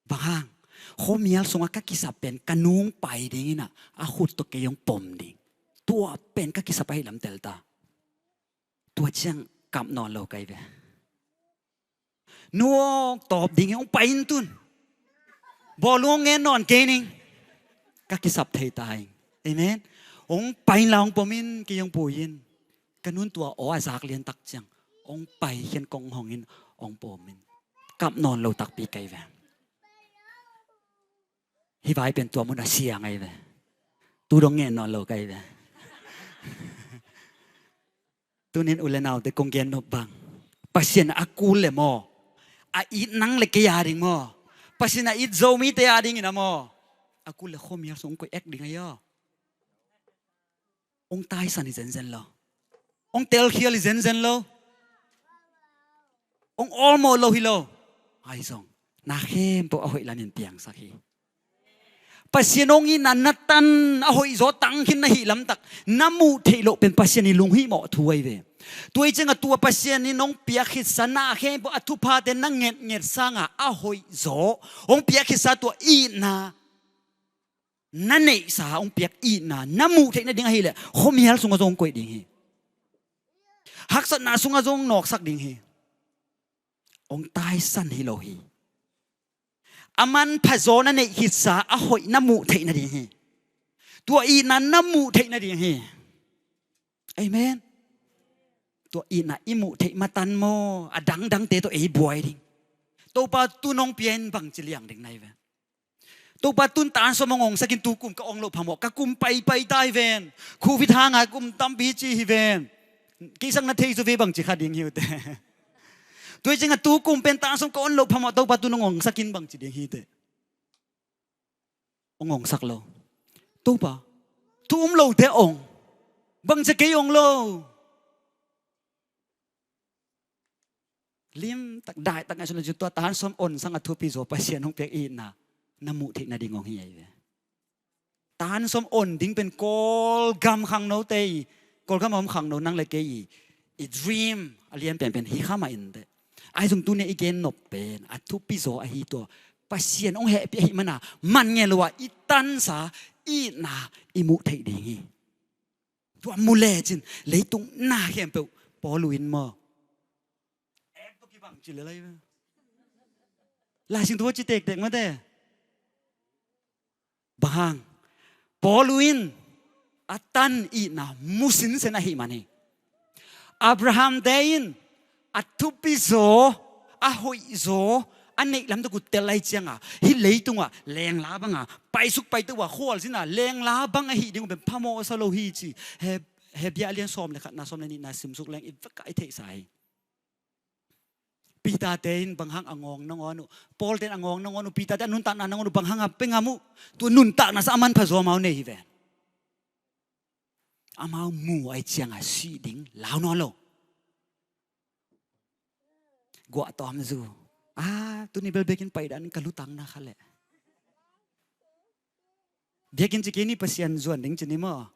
Bang hang, khuamial sungah ka kisap pen ka nu hong pai ding in a, a khut tawh kei hong pom ding. Tua pen ka kisap ahi lam tel ta. Tua ciang kap nawn lo kei ve. Nu aw, tawp ding hi, hong pai in tun. Bawlung hong ngen nawn kei ning. Ka kisap thei ta ing. Amen. Hong pai in la, hong pom in, kei hong pui in. Ka nun tua aw a zak lian tak ciang, hong pai khin kong hong in, hong pom in. Kap nawn lo takpi kei ve. Hih vai pen tua mun a siang ahi ve. Tu dong ngen nawn lo kei ve. Tunin u le naute kong gen nop bang, Pasian a kul le maw, a it nang le kei a ding maw, Pasian a it Zomite a dingin a maw, a kul le khuamial sung hong koih ek ding ahi aw. Hong taisan hi zenzen lo. Hong telkhial hi zenzen lo. Hong awlmawh lo hi lo. Ai zong, na khempeuh a hoih lamin piangsak hi. Pasian hong itna na tan a hoihzaw tangkhin na hih lamtak na muh theih loh pen Pasian i lunghihmawh thu ahi ve. Tua hi cianga tua Pasian in hong piak khitsa na khempeuh a thuphate na ngetnget sanga a hoihzaw hong piak khitsa tua itna na neihsa hong piak itna na muh theih nading ahileh khuamial sungah zong hong koih ding hi. Haksatna sungah zong hong nawksak ding hi. Hong taisan hi lo hi. A manphazaw na neih khitsa a hoih na muh theih nading hi. Tua itna na muh theih nading hi. Amen. Tua itna i muh theih matan maw, a dangdangte tawh ei buai ding. Topa, tun hong pia in bangci liang ding na hi ve. Topa, tun tan sawm hong ongsak in, tu kum ka ong loh phamawh, ka kum paipai ta hi ven. Covid hanga kum tampi ci hi ven. Kei sang na thei zaw ve bangci kha ding hi uh teh. Tua hi cianga tu kum pen tan sawm ka ong loh phamawh, Topa, tun hong ongsak in bangci ding hi teh. Hong ongsak lo. Topa, thu um lote ong. Bangci kei ong lo. Limtak daitak ngaihsun le cu tua tan sawm ong sang a thupi zaw Pasian hong piak itna na muh theih nading ong hi ahi ve. Tan sawm ong ding pen Kawlgam khangnote i, Kawlgam a om khangno nang le kei i, i dream a lian penpen hi kha mah in teh. Ai zong tuni i gen nop pen a thupi zaw ahi tua Pasian hong hehpih ahih mana man ngen lo a i tansa itna i muh theih ding hi. Tua mu lecin leitung na khempeuh Paul uh in maw? Ek tawh kibang ci le lai ve. Lai Siangtho ci tektek mate. Bang hang? Paul uh in a tan itna mu sinsen ahih man hi. Abraham te in a thupi zaw, a hoih zaw, a neih lam tawh uh tel lai cianga, hih leitungah lengla banga paisuk paito uh a khualzina lengla bang ahih ding uh pen phamawh sa lo hi ci. He, Hebrew a lian sawm le khatna, sawm le nihna simsuk leng i vek a i theihsa hi. Peter te in bang hang a ngawng nangawn uh, Paul te in a ngawng nangawn uh, Peter te a nuntakna nangawn uh bang hang a pia ngam uh? Tua nuntakna sangin a manpha zaw amau nei hi ven. Amau mu ahih cianga sih ding lau nawn lo. Guah tawm zu. Ah, tuni bel biakinn pai dan ka lutang na kha leh. Biakinn ci kei ni, Pasian zuan ding ci ni maw?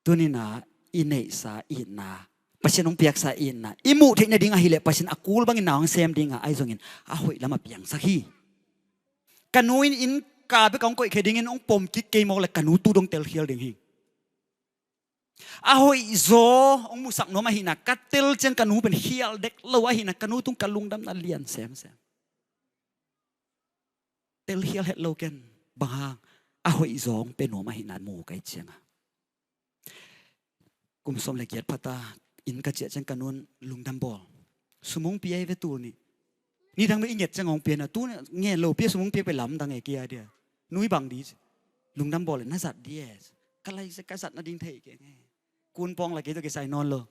Tuni-in ah i neihsa itna, Pasian hong piaksa itna i muh theih nading ahih leh Pasian a kul bangin na hong sem ding a, ahi zongin a hoih lamah piangsak hi. Ka nu in inn ka bek a hong koih khia dingin hong pom kik kei mawk leh ka nu tu dong telkhial ding hi. A hoih zaw hong musak nuam ahihna, ka tel ciang ka nu pen khial dek lo ahihna, ka nu tung ka lungdamna lian semsem. Telkhial het lo ken, bang hang? A hoih zaw hong pia nuam ahihna mu ka hih cianga. Kum sawm le giat phata inn ka ciah ciang ka nu'n lungdam bawl. Sum hong pia hi ve tul nih. Nidang bek i nget ciang hong pia na, tu ngen lo pia, sum hong pia pen lamdang e kei a dia. Nu i bang di ci. Lungdam bawl e, na zat di e. Ka lai se ka zat nading thei keng e. Kun pawng la kei tawh kisai nawn lo.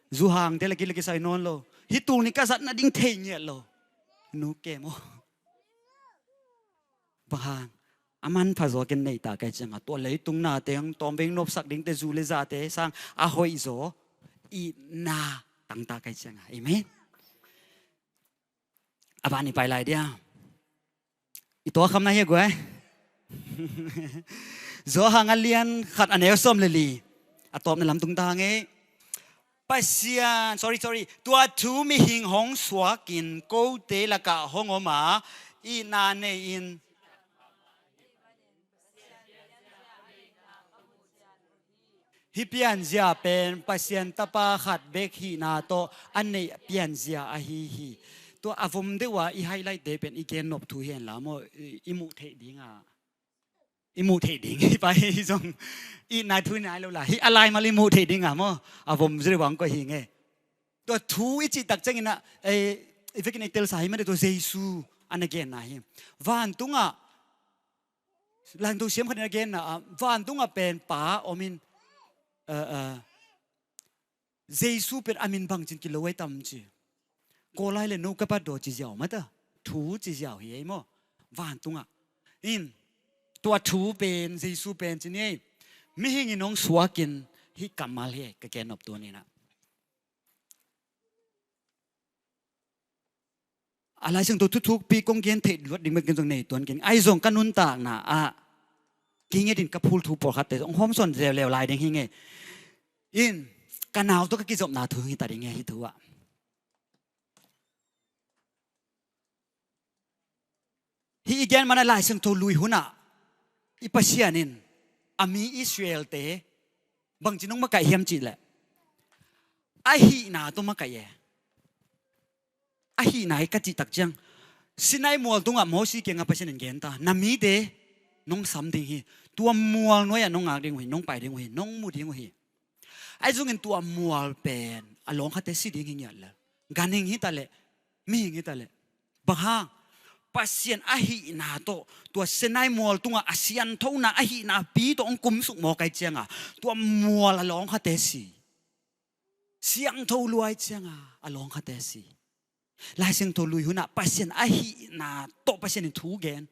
Zu hang te la kei la kisai nawn lo. Hih tul nih ka zat nading thei ngiat lo. Nu kem aw. Bang hang? A manpha zaw ken nei ta ka hih cianga, tua leitung nate hong tawm veng nopsak dingte, zu le zate sang a hoih zaw itna tang ta ka hih cianga. Amen. A ban i pai lai dia. I tua kham na hi a guai. Johan a lian khat a neu sawm le li. A tawpna lam tung ta hang ei. Pasian, sorry, sorry. Tua thu mihing hong suakin kote lakah hong om a, itna nei-in hih pianzia pen Pasian Tapa khat bek hihna tawh a neih pianzia ahi hi. Tua a vom deuh a i highlight deuh pen i gen nop thu hi hen la maw, i, i muh theih ding a. I muh theih ding hi pai hi zong. I nai thu i nai lo la. Hih a laimal i muh theih ding a maw. A vom zui vang koih hi nge. Tua thu i cih tak ciangin ah, eh, i vekin i telsa hi mah deuh tua Jesu a na genna hi. Vantungah Lai Siangtho siam khat in a genna ah, vantungah pen Pa om in, eh, eh, Jesu pen a min bangcin kilo ei tam ci. Kawl lai le no ka pat daw ci ziau mata. Thu ci ziau hi ei maw. Vantungah. In, tua thu pen, Jesu pen ci ni ei. Mihing in hong suakin hih kammal hi ei, ka gen nop tu ni-in ah. A Lai Siangtho thuthukpi kong gen theih luat ding bek in zong nei tuan keng. Ahi zong ka nuntakna ah kei nget in ka phul thu pawlkhatte zong hawmsawn leuleu lai ding hi nge. In, ka nau tawh ka kizopna thu hi ta ding hi thu ah. Hih i gen man a Lai Siangtho lui hun ah i Pasian in a mi Israel-te bangci nong makaih hiam cih leh a hihna tawh makaih e. A hihna hi ka cih tak ciang Sinai mual tungah Mosi kiangah Pasian in gen ta, na mite nong sam ding hi. Tua mual nuai-ah nong ngak ding uh hi, nong pai ding uh hi, nong mu ding uh hi. Ahi zongin tua mual pen a lawngkhate si ding hi ngiat lel. Ganhing hi ta leh, mihing hi ta leh. Bang hang? Pasian a hihna tawh tua Sinai mual tungah a sianthona a hihna pi tawh hong kumsuk mawk ahih cianga tua mual a lawngkhate si. Siangtho lua ahih cianga a lawngkhate si. Lai Siangtho lui hunah Pasian a hihna tawh Pasian in thu gen.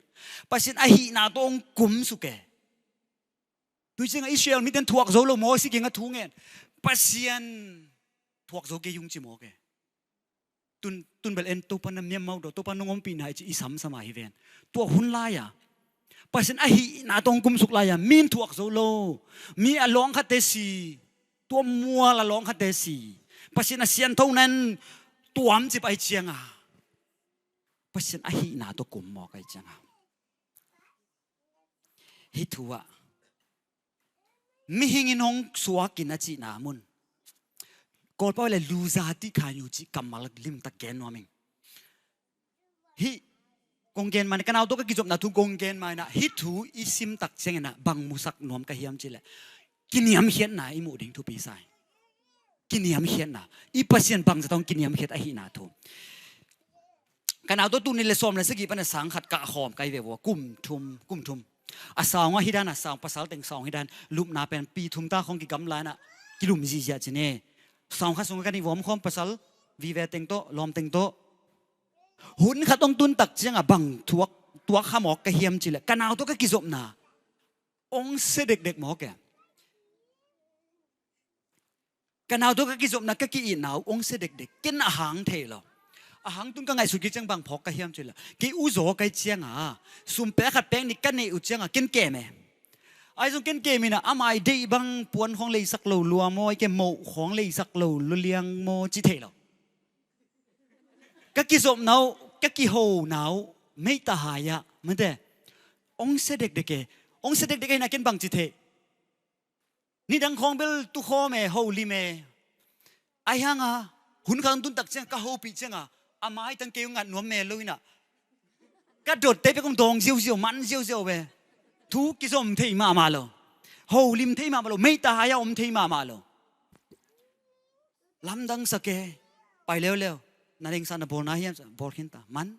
Pasian a hihna tawh hong kumsuk e. Tua ciangah Israel mite in thuak zo lo, Mosi kiangah thu ngen. Pasian thuak zo kei ung ci mawk e. Tun, tun bel en Topa na miam mau daw, Topa nong ompihna hi ci i samsam a hi ven. Tua hun lai-a Pasian a hihna tawh hong kumsuk lai-a mi in thuak zo lo. Mi a lawngkhate si. Tua mual a lawngkhate si. Pasian a sianthona in tuam cip ahih cianga Pasian a hihna tawh kum mawk ahih cianga. Hih thu ah Mihing in hong suakin a cihna mun. Kawlpau le luza ti khainu cih kammal limtak gen nuam ing. Hih kong gen ma-in, ka nau tawh ka kizopna thu kong gen ma-in ah, hih thu i sim tak ciangin ah bang musak nuam ka hiam cih leh, kiniamkhiatna i muh ding thupi sa hi. Kiniamkhiatna. I Pasian bangzah tawh kiniamkhiat ahihna thu. Ka nau tawh tul nih le sawm le sagih pan a sang khat kah khawm ka hi ve ua, kum thum, kum thum. A sawng ah hih dan a, sawng, pasal teng sawng hih dan, lupna pen pi thum ta khawng kigamla in ah, kilum ziahziah ci ni. Sawng khat sung ah ka nih vawm khawm, pasal vive teng tawh, lawm teng tawh. Hun khat hong tun tak ciang a bang tuak, tuak kha mawk ka hiam cih leh, ka nau tawh ka kizopna hong sia dekdek mawk e. Ka nau tawh ka kizopna, ka ki-itna uh hong sia dekdek. Ken a hang thei lo. A hang tun ka ngaihsut kik ciang bang phawk ka hiam cih leh, kei uzaw ka hih ciang a, sum pek khat pek nih ka neih uh ciang a ken kem e. Ahi zong ken kem in ah, ama i deih bang puan khawng leisak lo lua maw, i ke moh khawng leisak lo lua liang maw, ci thei lo. Ka kizopna uh, ka kihona uh, meita hai ah, mate, hong sia dekdek e. Hong sia dekdek ahihna ken bang ci thei. Nidang khawng bel tu khawm e, ho lim e. Ahi hang a, hun khat hong tun tak ciang, ka hopih ciang a, a maitang kei hong ngat nuam mel lo in ah, ka dotte pek hong dawng ziauziau, man ziauziau e. Thu kizom thei mahmah lo. Ho lim thei mahmah lo. Meita hai ah om thei mahmah lo. Lamdang sa ke. Pai leuleu. Na dengsa na bawl na hiam, bawl khin ta. Man.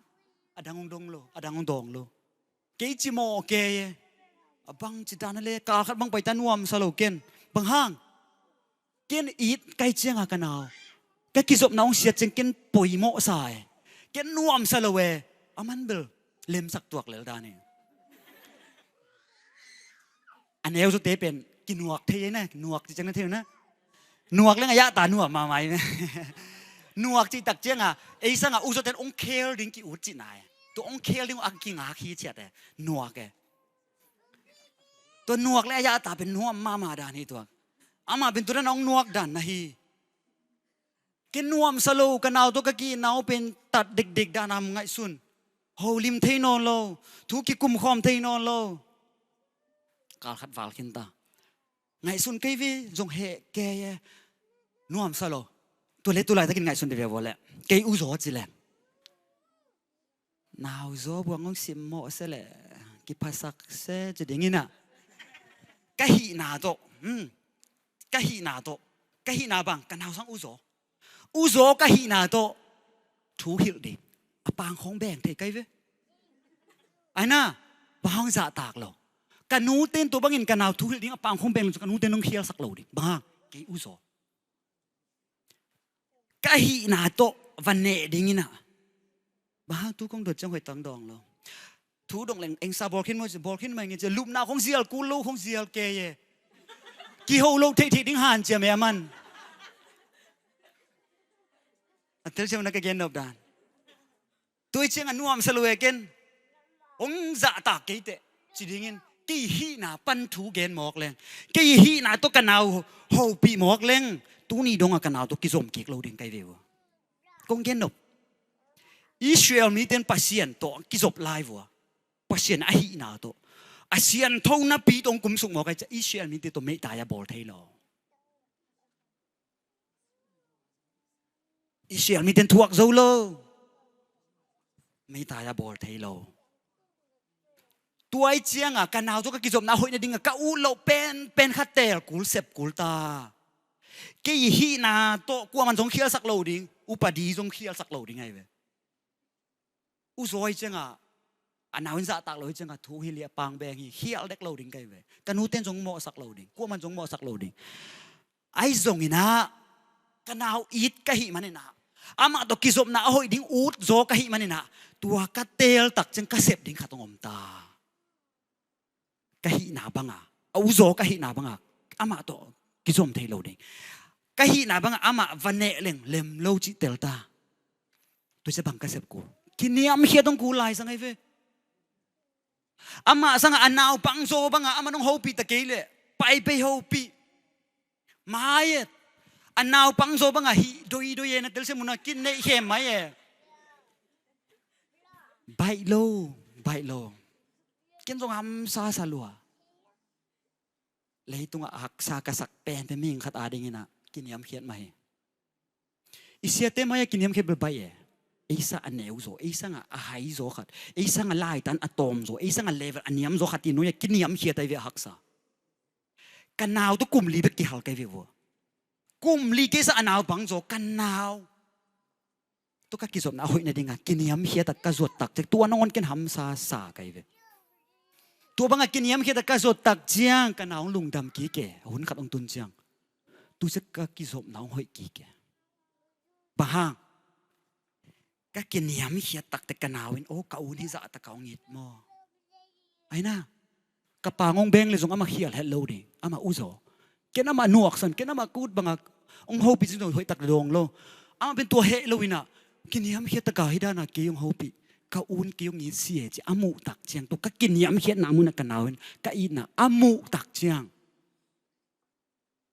A dang hong dong lo. A dang hong dawng lo. Kei cimawh kei e. A bang ci dan a le, kal khat bang pai ta nuamsa lo ken. Bang hang? Ken it ka hih ciang a ka nau, ka kizopna hong siat ciang ken poimawh sa e. Ken nuamsa lo e. Aman bel lemsak tuak lel dan e. A neu zawte pen kinuak thei e na, nuak ci ciang na thei na. Nuak leng a yahta nuam mahmah e. Nuak cih tak ciang a, ei sang a uzaw ten hong khel ding ki-ut cihna e. Tua hong khel ding a kingak hi ciat e. Nuak e. Tua nuak le a yahta pen nuam mahmah dan hi tua. Amah pen tua dan a hong nuak dan na hi. Ken nuamsa lo, ka nau tawh ka ki-itna uh pen tat dekdek dan a ngaihsun. Ho lim thei nawn lo, thu kikum khawm thei nawn lo. Kal khat val khin ta. Ngaihsun kei ve, zong heh kei e. Nuamsa lo. Tua le tu laitakin ngaihsun de ve vua leh, kei uzaw ci leh, nau zaw buang hong simmawh se leh, kiphasak se ci ding in ah, ka hihna tawh, hmm, ka hihna tawh, ka hihna bang, ka nau sang uzaw, uzaw ka hihna tawh thu hilh ding, a pang khawng beng thei kai ve. Aina, bang hong zahtak lo. Ka nute in tua bangin ka nau thu hilh ding a pang khawng beng lo, ka nute in hong khialsak lo ding. Bang hang? Kei uzaw. Ka hihna tawh va neh ding in ah. Bang hang tu kong dot ciang hoih tang dawng lo. Thu dong leng engsa bawl khin maw, bawl khin mai nge ci, lupna khong zial kul lo, khong zial kei e. Kiho lo theih theih ding hanciam e a man. A telsiam na ka gen nop dan. Tua ciang a nuamsa lo e ken. Hong zahtak kei teh. Ci dingin. Kei hihna pan thu gen mawk leng. Kei hihna tawh ka nau hopih mawk leng. Tuni dong a ka nau tawh kizom kik lo ding kai ve uh. Kong gen nop. Israel mite in Pasian tawh kizop lai vua. Pasian a hihna tawh. A siantho napi tawh hong kumsuk mawk ai ciah Israel mite tawh meihtai a bawl thei lo. Israel mite in thuak zo lo. Meihtai a bawl thei lo. Tua i ciang a, ka nau tawh ka kizopna hoih nading a, ka ut loh pen, pen khat teel kul, sep kul ta. Kei hihna tawh kuaman zong khialsak lo ding, upadi zong khialsak lo ding ai ve. Uzaw i ciang a, a nau in zahtak lo i ciang a, thu hilh hi a pang beng hi, khial dek lo ding kai ve. Ka nute in zong mawhsak lo ding, kuaman zong mawhsak lo ding. Ai zong in ah, ka nau it ka hih man in ah, amah tawh kizopna a hoih ding ut zaw ka hih man in ah, tua ka teel tak ciang ka sep ding khat hong om ta. Ka hihna bang a, a uzaw ka hihna bang a, amah tawh kizom thei lo ding. Ka hihna bang a, amah va neh leng lem lo cih tel ta. Tua ciang bang ka sep kul. Kiniamkhiat hong kul lai sang ai ve. Amah sang a, a naupang zaw bang a, amah hong hopih ta kei leh. Pai pei hopih. Mai e. A naupang zaw bang a hih doidoi e, na telsiam un a kin neih khem mai e. Baih lo, baih lo. Ken zong hamsa sa lua. Leitungah a haksa ka sak penpen mihing khat adingin ah kiniamkhiat mah hi. I siate mai-ah kiniamkhiat bel baih e. Ei sang a neu zaw, ei sang a hai zaw khat, ei sang a laitan a tawm zaw, ei sang a level a niam zaw khat i nuai-ah kiniamkhiat ahi ve a haksa. Ka nau tawh kum li bek kihal ka hi ve vua. Kum li kei sang a naupang zaw ka nau tawh ka kizopna a hoih nadingah kiniamkhiat a ka zuat tak ciang tua nangawn ken hamsa sa ka hi ve. Tua bangah kiniamkhiat a ka zuat tak ciang ka nau hong lungdam kik e, a hun khat hong tun ciang. Tu ciang ka kizopna hong hoih kik e. Bang hang? Ka kiniamkhiat tak teh ka nau in, aw, ka u in hih zah tak a hong it maw? Ai na, ka pa hong beng leh zong amah khial het lo ding, amah u zaw. Ken amah nuaksan, ken amah ka ut bangah hong hopih cih zong hoih tak dawng lo. Amah pen tua heh lo in ah, kiniamkhiat tak a hih dan a kei hong hopih, ka u in kei hong it si e ci a muh tak ciang, tua ka kiniamkhiatna munah ka nau in ka itna a muh tak ciang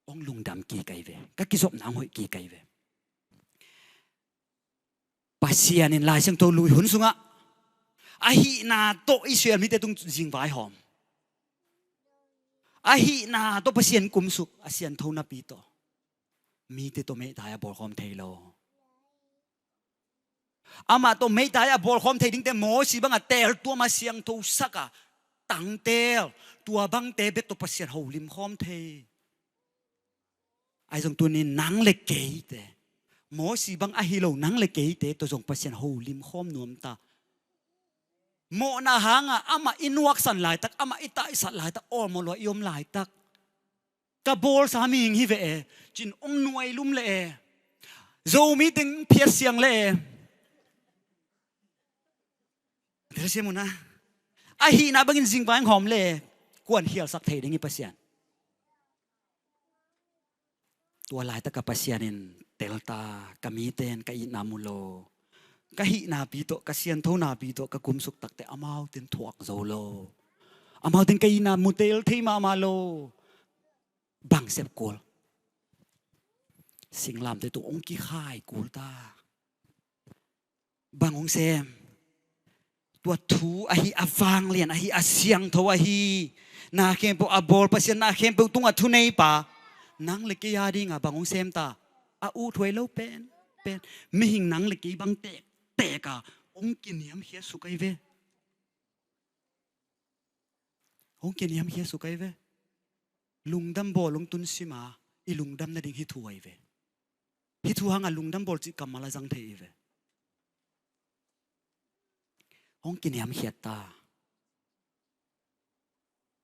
hong lungdam kik ka hi ve. Ka kizopna hong hoih kik ka hi ve. Pasian in Lai Siangtho lui hun sungah a hihna tawh Israel mite tung zingvaihawm. A hihna tawh Pasian kumsuk, a siantho napi tawh. Mite tawh meitai a bawlkhawm thei lo. Amah tawh meitai a bawlkhawm thei dingte Mosi bangah teeltuam a siangtho sak a tangteel, tua bangte bek tawh Pasian holim khawm thei. Ahi zong tuni nang le keite, Mosi bang ahi lo nang le keite tawh zong Pasian holim khawm nuam ta. Mawhna hangah amah i nuaksan laitak, amah i taisat laitak, awlmawh lua i om laitak, ka bawlsa mihing hi ve e, cin hong nuai lum le e. Zomi teng phiat siang le e. Telsiam un a, a hihna bangin zingvai hong hawm le e, kuan khialsak thei ding hi Pasian. Tua laitak a Pasian in telta, ka mite in ka itna mu lo. Ka hihnapi tawh, ka sianthonapi tawh ka kumsuk takte amaute in thuak zo lo. Amaute in ka itna mu tel thei mahmah lo. Bang sep kul? Singlamteh tung hong kikhai kul ta. Bang hong sem? Tua thu ahi, a vanglian ahi, a siangtho ahi, na khempeuh a bawl Pasian, na khempeuh tungah thuneipa, nang le kei a dingah bang hong sem ta? A uthuai lo pen pen mihing nang le kei bang tektek a hong kiniamkhiat suk ahi ve. Hong kiniamkhiat suk ahi ve. Lungdam bawl hong tun sima, i lungdam nading hih thu ahi ve. Hih thu hangah lungdam bawl cih kammal a zang thei hi ve. Hong kiniamkhiat ta.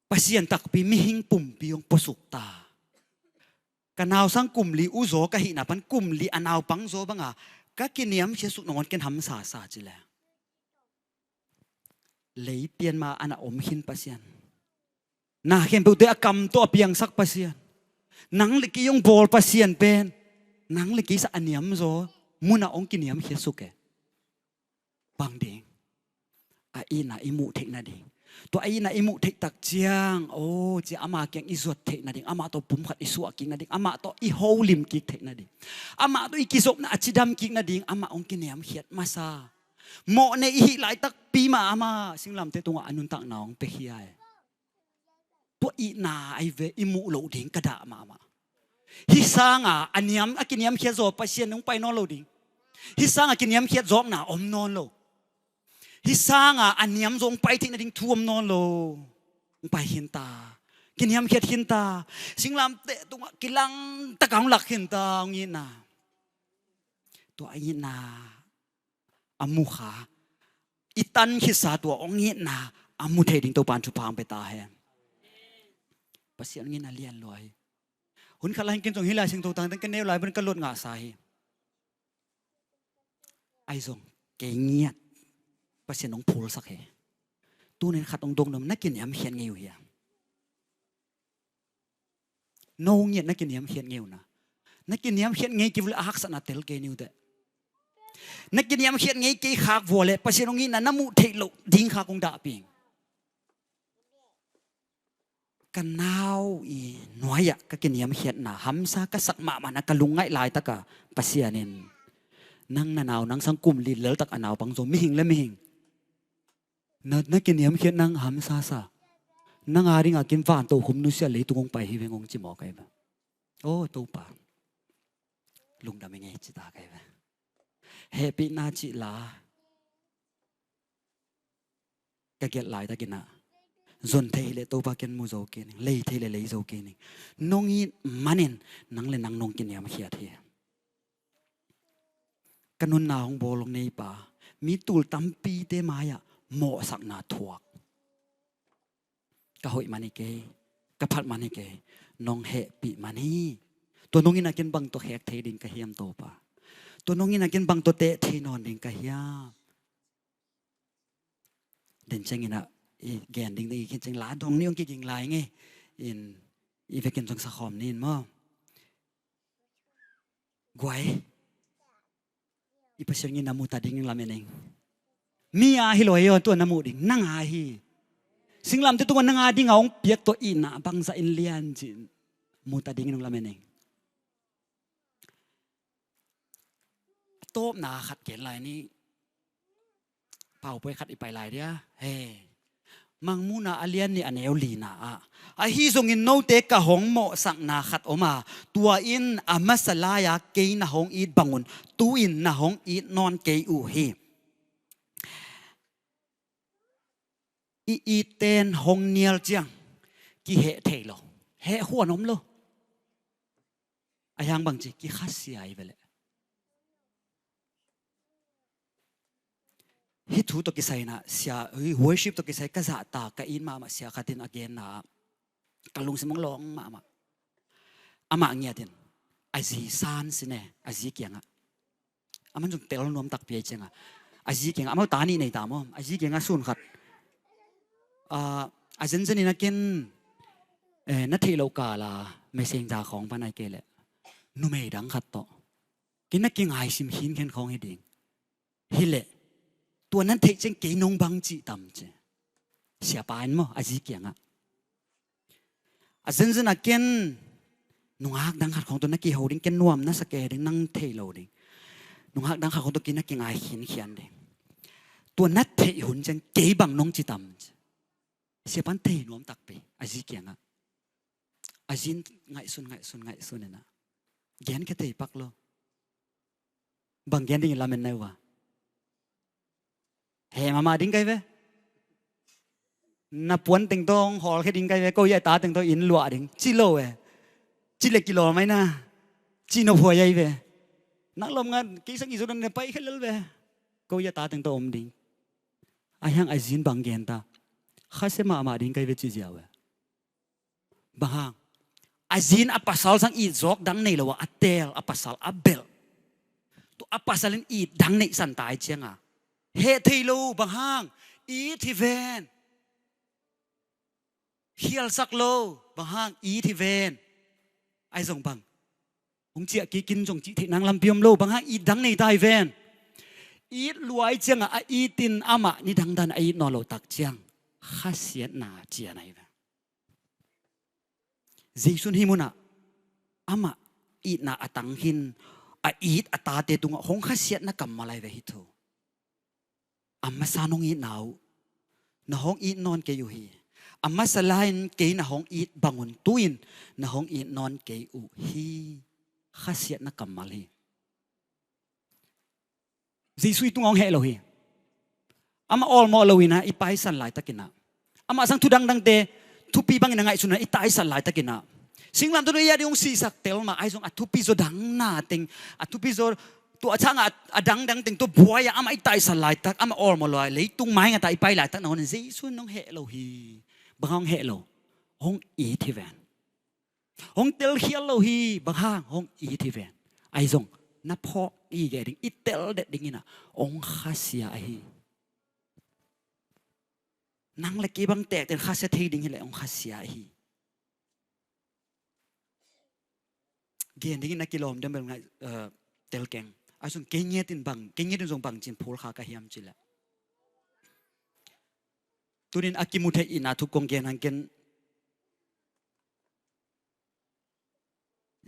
Pasian takpi mihing pumpi hong puasuk ta. Ka nausang kum li u zaw ka hihna pan kum li a naupang zaw banga ka kiniamkhiat suk nangawn ken hamsa sa ci le. Lei pian ma a na om khin Pasian. Na khempeuhte a kam tawh a piangsak Pasian. Nang le kei hong bawl Pasian pen nang le kei sang a niam zaw munah hong kiniamkhiat suk e. Bang ding? A itna i muh theih nading. Tua a itna i muh theih tak ciang, aw, cia ama kiang i zuat theih nading, amah tawh pumkhat i suah kik nading, amah tawh i holim kik theih nading, amah tawh i kizopna a cidam kik nading, amah hong kiniamkhiat masa. Mawhnei i hih laitakpi mah amah singlamteh tungah a nuntakna hong piakhia e. Tua itna ahi ve, i muh loh ding ka dah mahmah. Hih sanga a niam, a kiniamkhiat zaw Pasian hong pai nawn lo ding. Hih sanga kiniamkhiat zawkna om nawn lo. Hih sanga a niam zaw hong pai theih nading thu om nawn lo. Hong pai khin ta. Kiniamkhiat khin ta. Singlamteh tungah kilang taka hong lak khin ta, hong itna. Tua a itna a mukha, i tan khitsa tua hong itna a mu thei ding Topan thupha hong pia ta hen. Pasian hong itna lian lua hi. Hun khat lai hin ken zong hih Lai Siangtho tangtang ka neu lai ban ka lot ngahsa hi. Ahi zong kei ngiat Pasian hong phulsak hi. Tunin khat hong dong dong, na kiniamkhiat ngei uh hia? No ngiat na kiniamkhiat ngei uh na. Na kiniamkhiat ngei kei vua leh a haksatna tel kei ni uh teh. Na kiniamkhiat ngei kei khak vua leh Pasian hong itna na muh theih loh ding khak hong dahpih ing. Ka nau i nuai-ah ka kiniamkhiatna hamsa ka sak mahmahna ka lungngaih laitaka Pasian in nang na nau nang sang kum li leltak a naupang zaw mihing le mihing na, na kiniamkhiat nang hamsa sa. Nang a dingah kin vantokhum nusia leitung hong pai hi veng hong ci mawk ahi ve. Aw Topa, lungdam ing ei ci ta ka hi ve. Hehpihna cih la ka gelh laitakin ah, zon thei hileh Topa ken mu zo kei ning, lei thei leh lei zo kei ning. Nong it manin nang le nang nong kiniamkhiat hi. Ka nunna hong bawl hong neipa, mi tul tampite mai-ah mawhsakna thuak. Ka hoih man hi kei, ka phat man hi kei, nong hehpih man hi. Tua nong in a ken bang tawh khek thei ding ka hiam Topa? Tua nong in a ken bang tawh teh thei nawn ding ka hiam? Den ciangin ah i gen ding ding i khin ciang la dong ni hong kiging lai ngei in, i vekin zong sakhawm ni in maw? Guai, i Pasian in na mu ta ding lamen ing. Mi a hi lo hi aw, tua na muh ding nang a hi. Singlamteh tungah nang a dingah hong piak tua itna bangzah in lian cin mu ta ding in hong lamen ing. Tawpna khat gen lai ni. Pau puai khat i pai lai dia. He. Mangmuhna a lian nih a neu lina ah, ahi zongin note ka hong mawhsakna khat om a, tua in a masa lai-a kei na hong it bangun tu-in na hong it nawn kei uh hi. I itten hong nial ciang kiheh thei lo, heh khuan om lo. A hiang bangci kikhasia i veleh. Hih thu tawh kisai inah sia, hih worship tawh kisai ka zahta ka it mahmah sia khatin a genna ah ka lungsim hong lawng mahmah. Amah ngiatin a zi san sine, a zi kiangah. Aman zong tel nuam takpi ai ciangah a zi kiangah, amau ta nih nei ta maw, a zi kiangah sun khat, ah, a zenzen in a ken, eh, na theih loh kala messenger khawng pan ai kei leh numei dang khat tawh kei na kingaisim khinkhen khawng hi ding. Hileh tua nan theih ciang kei nong bang cih tam ci. Siapa in maw a zi kiangah, a zenzen a ken nungak dang khat khawng tawh na kiho ding, ken nuam na sa kei ding, nang thei lo ding. Nungak dang khat khawng tawh kei na kingai khinkhian ding. Tua na theih hun ciang kei bang nong ci tam ci. Siapa in thei nuam takpi a zi kiangah. A zi in ngaihsun ngaihsun ngaihsun inah genkhia thei pak lo. Bang gen ding i lamen nai uh a? He mahmah ding kai ve. Na puan teng tawh hong hawlkhia ding kai ve. Ko i a ta teng tawh inn luah ding ci lo e. Ci le kilawm ai na. Ci nophuai ai ve. Nak lawm ngat kei sang i zo dan ne paikhia lel ve. Ko i a ta teng tawh om ding. A hiang a zi in bang gen ta? Khasia mahmah ding kai ve ci ziau e. Bang hang? A zi in a pasal sang it zawk dang nei lo a, a teel a pasal a belh. Tua a pasal in it dang neihsan ta ai cianga heh thei lo. Bang hang? It hi ven. Khialsak lo. Bang hang? It hi ven. Ai zong bang? Hong ciah kikin zong cih theih nang lampi om lo. Bang hang? It dang nei ta hi ven. It luai cianga a it in amah nidang dan a it nawn lo tak ciang khasiatna cian ahi ve. Jesu in hih munah amah itna a tang khin a it a tate tungah hong khasiatna kammal ahi ve hih thu. A masa nong itna uh na hong it nawn kei uh hi. A masa lai-in kei na hong it bangun tu-in na hong it nawn kei uh hi. Khasiatna kammal hi. Jesu i tungah hong heh lo hi. Amah awlmawh lo inah i paisan laitakinah, amah sang thu dangdangte thupi bangin a ngaihsun inah i taisan laitakinah, singlamteh tawh i a ding hong sihsak tel mah ai zong a thupi zaw dangna teng, a thupi zaw tua a changah a dangdang teng tua buai-ah amah i taisan laitak, amah awlmawh lo a leitung maingatah i pai laitak nangawn in Jesu in hong heh lo hi. Bang hang hong heh lo? Hong it hi ven. Hong telkhial lo hi. Bang hang? Hong it hi ven. Ai zong na phawk i geh ding, i tel det dinginah hong khasia ahi. Nang le kei bang tekten khasia thei ding hileh hong khasia ahi. Gen dingin na kilawm dem bel ngaih, eh, telkeng. Ai zong kei ngetin bang, kei ngetin zong bangcin phulkha ka hiam cileh. Tunin a kimu thei itna thu kong gen hangken.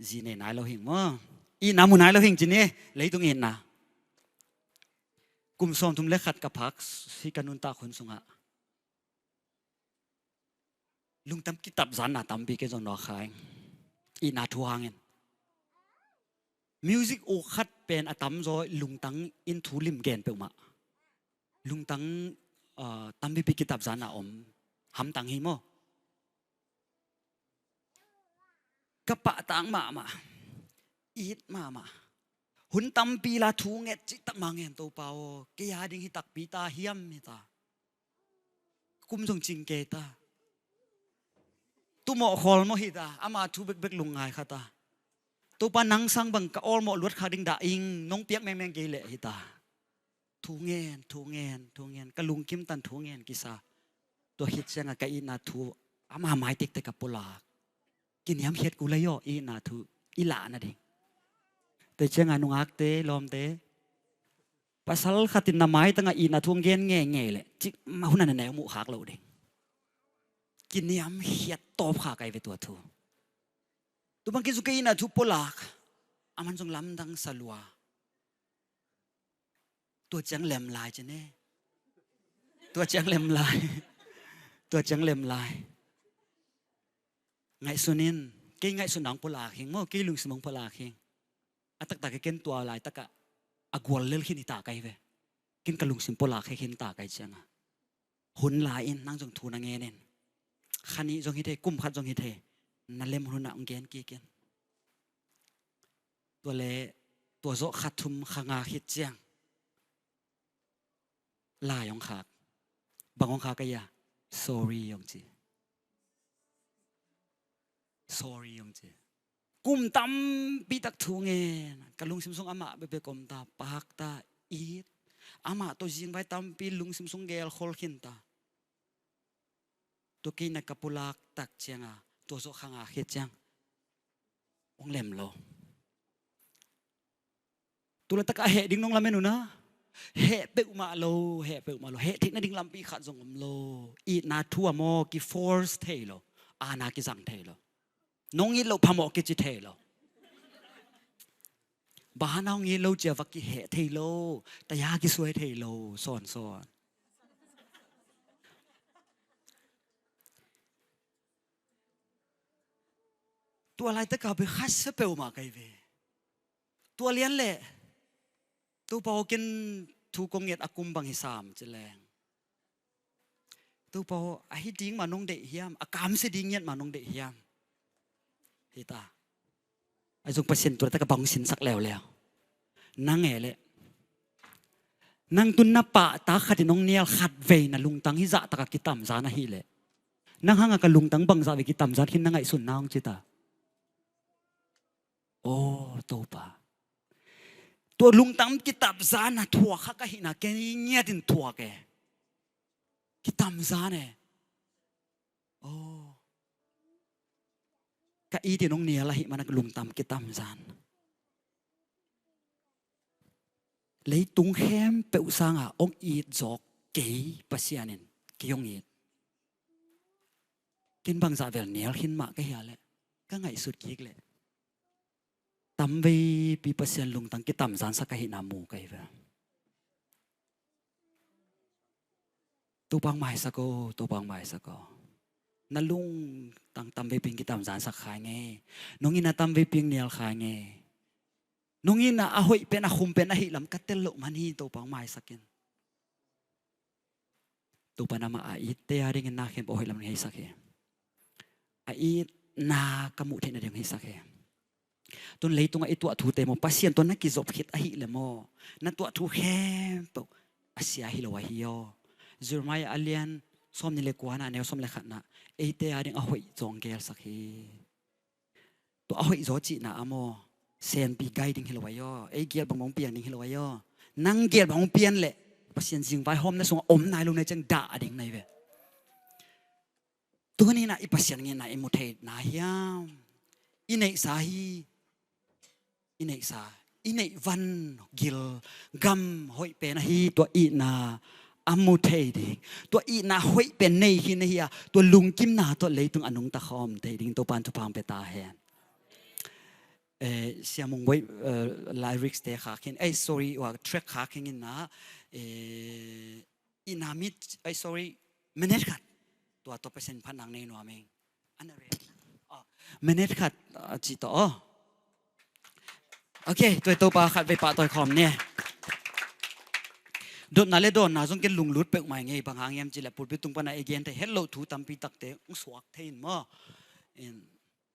Zi nei nai lo hing maw? Itna mu nai lo hing cin hi. Leitung itna. Kum sawmthum le khat ka phak hi ka nuntak hun sungah. Lungtang kitapzanna tampi kei zong nuak kha ing. Itna thu hangin. Music uk khat pen a tamzaw lungtang in thu lim gen peuhmah. Lungtang, ah, tampipi kitapzanna om hamtang hi maw? Ka pahtak mahmah, it mahmah. Hun tampi la thu nget cihtak mah ngen, Topa aw, kei a ding hi takpi ta hiam hi ta. Kum zong cing kei ta. Tumawh khawlmawh hi ta, ama thu bekbek lungngai kha ta. Topa nang sang bang ka awlmawh luat khak ding dah ing, nong piak mengmeng kei leh hi ta. Thu ngen, thu ngen, thu ngen, ka lungkim tan thu ngen kisa. Tua khit ciangah ka itna thu ama mai tektek a pulak. Kiniamkhiat kul lai aw, itna thu i lah nading. Tua ciangah nungakte, lawmte, pasal khat in na maitangah itna thu hong gen ngeingei leh cik mah hun a na neu muh khak lo ding. Kiniamkhiat tawp kha kai ve tua thu. Tua bang kei zong ka itna thu pulak, aman zong lamdang sa lua. Tua ciang lem lai ci ne. Tua ciang lem lai. Tua ciang lem lai. Ngaihsun in, kei ngaihsun nang pulak hing maw, kei lungsim hong pulak hing. A taktak ken tua laitakah a gual lel khin hi ta kai ve. Ken ka lungsim pulak khe khin ta kai ciangah. Hun lai in, nang zong thu na ngen in. Kha nih zong hi thei, kum khat zong hi thei. Na lem hun ah hong gen kik in. Tua leh, tua zawh kha thum kha nga khit ciang. Lai hong khak. Bang hong khak a ia? Sorry hong ci. Sorry hong ci. Kum tampi tak thu ngen. Ka lungsim sung amah bekbek om ta, pak ta, it. Amah tawh zingvai tampi lungsim sung gelkhol khin ta. Tua kei na ka pulak tak ciangah, tua zawh kha nga khit ciang. Hong lem lo. Tulaitak a heh ding nong lamen uh na. Heh peuhmah lo, heh peuhmah lo. Heh theih nading lampi khat zong om lo. Itna thu a maw, ki force thei lo. Aana kizang thei lo. Nong it loh phamawh kici thei lo. Bang hang nong it lo cia va kiheh thei lo. Taya kisuai thei lo. Sawnsawn. Tua laitak a bek khasia peuhmah kai ve. Tua lian leh, Topa aw, ken thu kong nget a kum bang hi sam ci leng. Topa aw, a hi ding mah nong deih hiam, a kamsia ding ngiat mah nong deih hiam. Hi ta. A zong Pasian tua laitak a bang hong sinsak leuleu. Nang e leh. Nang tun na pahtak khat in hong nial khat vei na lungtang hi zahtak a kitamzan ahih leh. Nang hangah ka lungtang bangzah vei kitamzan khin na ngaihsun na hong ci ta. Aw, Topa. Tua lungtang kitamzan a thuak kha ka hihna ken ngiat in thuak e. Kitamzan e. Aw. Ka it in hong nial ahih manin ka lungtang kitamzan. Leitung khempeuh sangah hong it zawk kei Pasian in kei hong it. Ken bangzah vel nial khin mah ka hia leh, ka ngaihsut kik leh. Tamveipi Pasian lungtang kitamzansak ka hihna mu ka hi ve. Topa hong maisak o, Topa hong maisak o. Na lungtang tamveipi hong kitamzansak kha ing e. Nong itna tamveipi hong nial kha ing e. Nong itna a hoih pen, a khum pen ahih lam ka tel loh man hi, Topa hong maisak in. Topa in amah a itte a dingin na khempeuh a hoih lam hong heisak hi. A itna ka muh theihna ding hong heisak hi. Tun leitungah i tuah thute maw, Pasian tawh na kizop khit ahih leh maw, na tuah thu khempeuh a sia hi lo ahi aw. Jeremiah a lian sawmnih le kuana, a neu sawm le khatna, eite a ding a hoih zong gelsak hi. Tua a hoih zaw cihna a maw, senpi gai ding hi lo ahi aw. Ei gel bangbang hong piang ding hi lo ahi aw. Nang gel bang hong pian leh Pasian zingvai hawmna sungah om nai lo na hi ciang dah a ding na hi ve. Tuni-in ah i Pasian ngeina i mu thei na hiam? I neihsa hi. I neihsa, i neih van, gil, gam hoih pen ahi, tua itna a mu thei ding. Tua itna hoih pen nei hi na hi a, tua lungkimna tawh leitung a nungta khawm thei ding, Topa in thupha hong pia ta hen. Eh, Sia Mung Boi, eh, lyrics te khak hin, eh, sorry, ua track khak hin in na, eh, itna mit, eh, sorry, minute khat. Tua tawh Pasian phatna nei nuam ing. Minute khat, ah, ci tawh aw. Ok, tua Topa khat vei pahtawi khawm ni. Dotna le dawnna zong ken lunglut peuhmah ing ei, bang hang hiam cih leh pulpit tung pan a i gen thei het loh thu tampi takte hong suak thei in maw. In,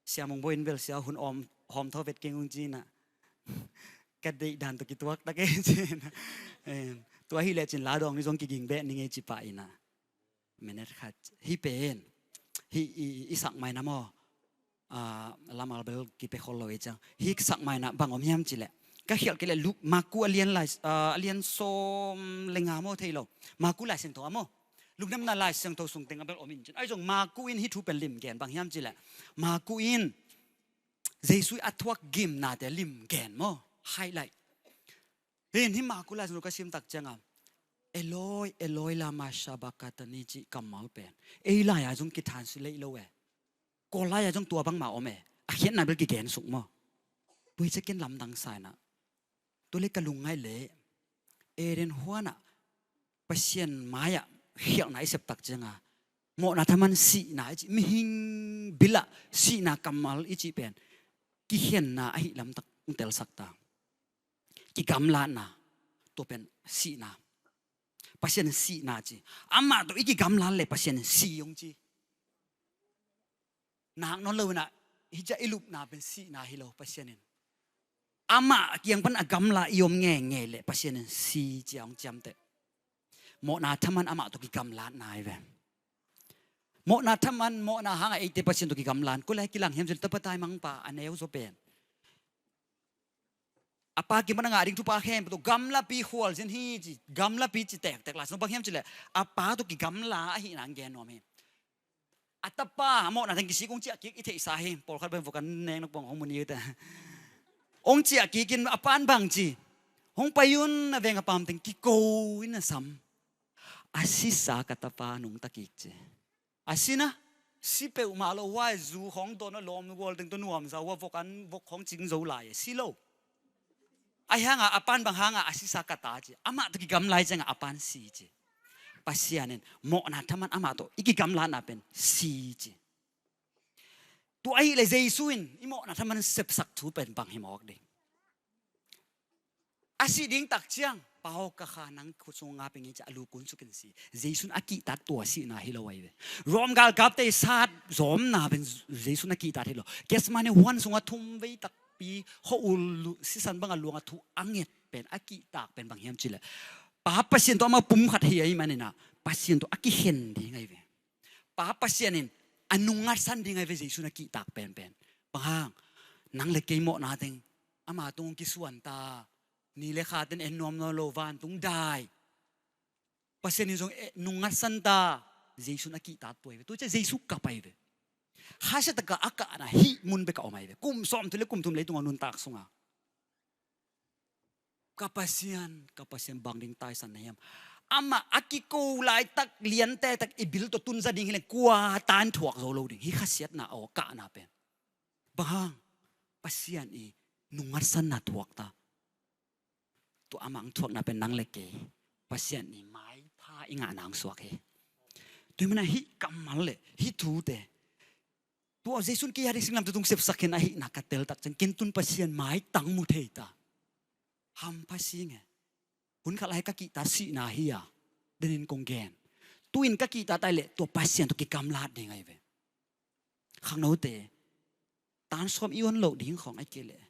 Sia Mung Bo in bel sia hun om hawm thaw vet keng ung ci-in ah, ka deih dan tawh kituak tak ei ci-in ah. In, tua hi lecin la dawng ni zong kiging beh ning ei ci pah in ah. Minute khat. Hih pen, hih i, i sak mai na maw? Ah, lam al bel kipia khol lo i ciang. Hih sak mai na bang om hiam cih leh, ka khialh kei leh Luke, Maku a lian lai, ah, a lian sawm le nga maw, thei lo. Maku Lai Siangtho a maw? Lungdamna Lai Siangtho sung teng a bel om in cin. Ahi zong Maku in hih thu pen lim gen, bang hiam cih leh, Maku in Jesu a thuak gimnate lim gen maw? Highlight. Hih in hih Maku Lai Siangtho ka sim tak ciang a, "Eloi, Eloi, lama sabakthani?" cih kammal pen ei lai-a zong kitranslate lo e. Kawl lai-a zong tua bangmah om e. A khiatna bel kigen suk maw? Tua hi ciang ken lamdang sa in ah, tua leh ka lungngaih leh Eden huan ah Pasian mai-ah khialhna i sep tak ciang a, mawhna thaman sihna i cih, mihing bil ah sihna kammal i cih pen kikhenna ahih lam tak hong telsak ta. Kigamlatna, tua pen sihna. Pasian in sihna ci. Amah tawh i kigamlat leh Pasian in si hong ci. Nak nawn lo in ah, hih ciang i lupna pen sihna hi lo, Pasian in. Amah kiang pan a gamla i om ngeingei leh Pasian in si ci-a hong ciamteh. Mawhna thaman amah tawh kigamlatna hi ve. Mawhna thaman, mawhna hang a eite Pasian tawh kigamlat. Koi lai kilang hiam cih leh tapa taimangpa a neu zaw pen. A pa kiang pan a ngah ding thupha khempeuh tawh gamlapi khualzin hi ci, gamlapi ci tektek lai. Bang hiam cih leh a pa tawh kigamla ahih nang gen nuam hi. A tapa a mawhna teng kisik hong ciah kik i theihsa hi. Pawlkhat bang vok an nek nak bang hong mu ni ta. Hong ciah kik in a pan bang ci, "Hong pai un, na veng a pam teng kiko in na sam. A sisa ka tapa nungta kik," ci. A si na, si peuhmah lo, huai zu khawng dawn a lawm gual teng tawh nuamza, huai vok an, vok khawng cing zo lai, si lo. Ahi hang a, a pan bang hang a, "A sisa ka ta," ci. Amah tawh kigamla ciang a, a pan si ci. Pasian in mawhna thaman amah tawh i kigamlatna pen si ci. Tua ahih leh Jesu in i mawhna thaman sepsak thu pen bang hi mawk ding. A sih ding tak ciang, "Pa aw, ka kha nang khut sung nga pia ing ei," ci-a a lu kun suk in si. Jesu in a kihtak tua sihna hi lo ahi ve. Rom galkapte i sat zawmna pen Jesu in a kihtak hi lo. Gethsemane huan sungah thum vei takpi khua-ul lu-, sisan bang a luang a thu a nget pen, a kihtak pen bang hiam cih leh, Pa Pasian tawh amah pumkhat hi ahih manin ah, Pasian tawh a kikhen ding ahi ve. Pa Pasian in a nungngatsan ding ahi ve, Jesu in a kihtak penpen. Bang hang, nang le kei mawhna teng ama tung kisuan ta, ni le kha ten en nuam nawn lo, vantung dai. Pasian in zong, eh, nungngatsan ta, Jesu in a kihtak tua ahi ve. Tua ciang Jesu kap ahi ve. Khasia tak a a kahna hih mun bek a om ahi ve. Kum sawmthum le kum thum leitungah nuntak sungah, "Ka Pasian, ka Pasian, bang ding taisan na hiam? Amah a kiko laitak liante tak i bil tawh tunza ding hi leng kua tan thuak zo lo ding?" Hih khasiatna aw, kahna pen. Bang hang? Pasian i nungngatsanna thuak ta. Tua amah thuakna pen nang le kei Pasian i maipha i ngahna hong suak hi. Tua hi manin ah hih kammal le hih thute, tua Jesu in kei a ding singlamteh tung sepsak hi in ahihna ka tel tak ciang, ken tun Pasian maitang mu thei ta. Hampha sing e. Hun khat lai ka kihtak sihna hi a, denin kong gen. Tu-in ka kihtak ta leh tua Pasian tawh kigamlat ding ahi ve. Khangnote, tan sawm i on loh ding khawng ahih kei leh,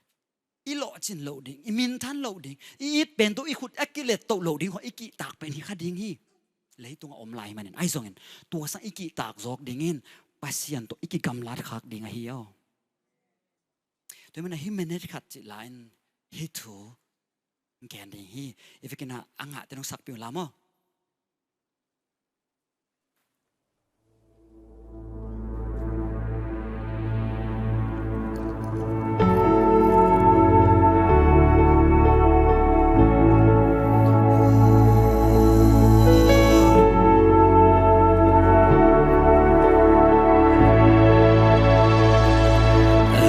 i lawhcin loh ding, i minthan loh ding, i it pen tawh i khut a kilet toh loh ding khawng i kihtak pen hi kha ding hi. Leitung a om lai manin, ahi zongin tua sang i kihtak zawk dingin Pasian tawh i kigamlat khak ding ahi aw. Tua hi manin ah hih minute khat cih lai-in hih thu gen ding hi. I vekin ah a ngahte nong sakpih un la maw.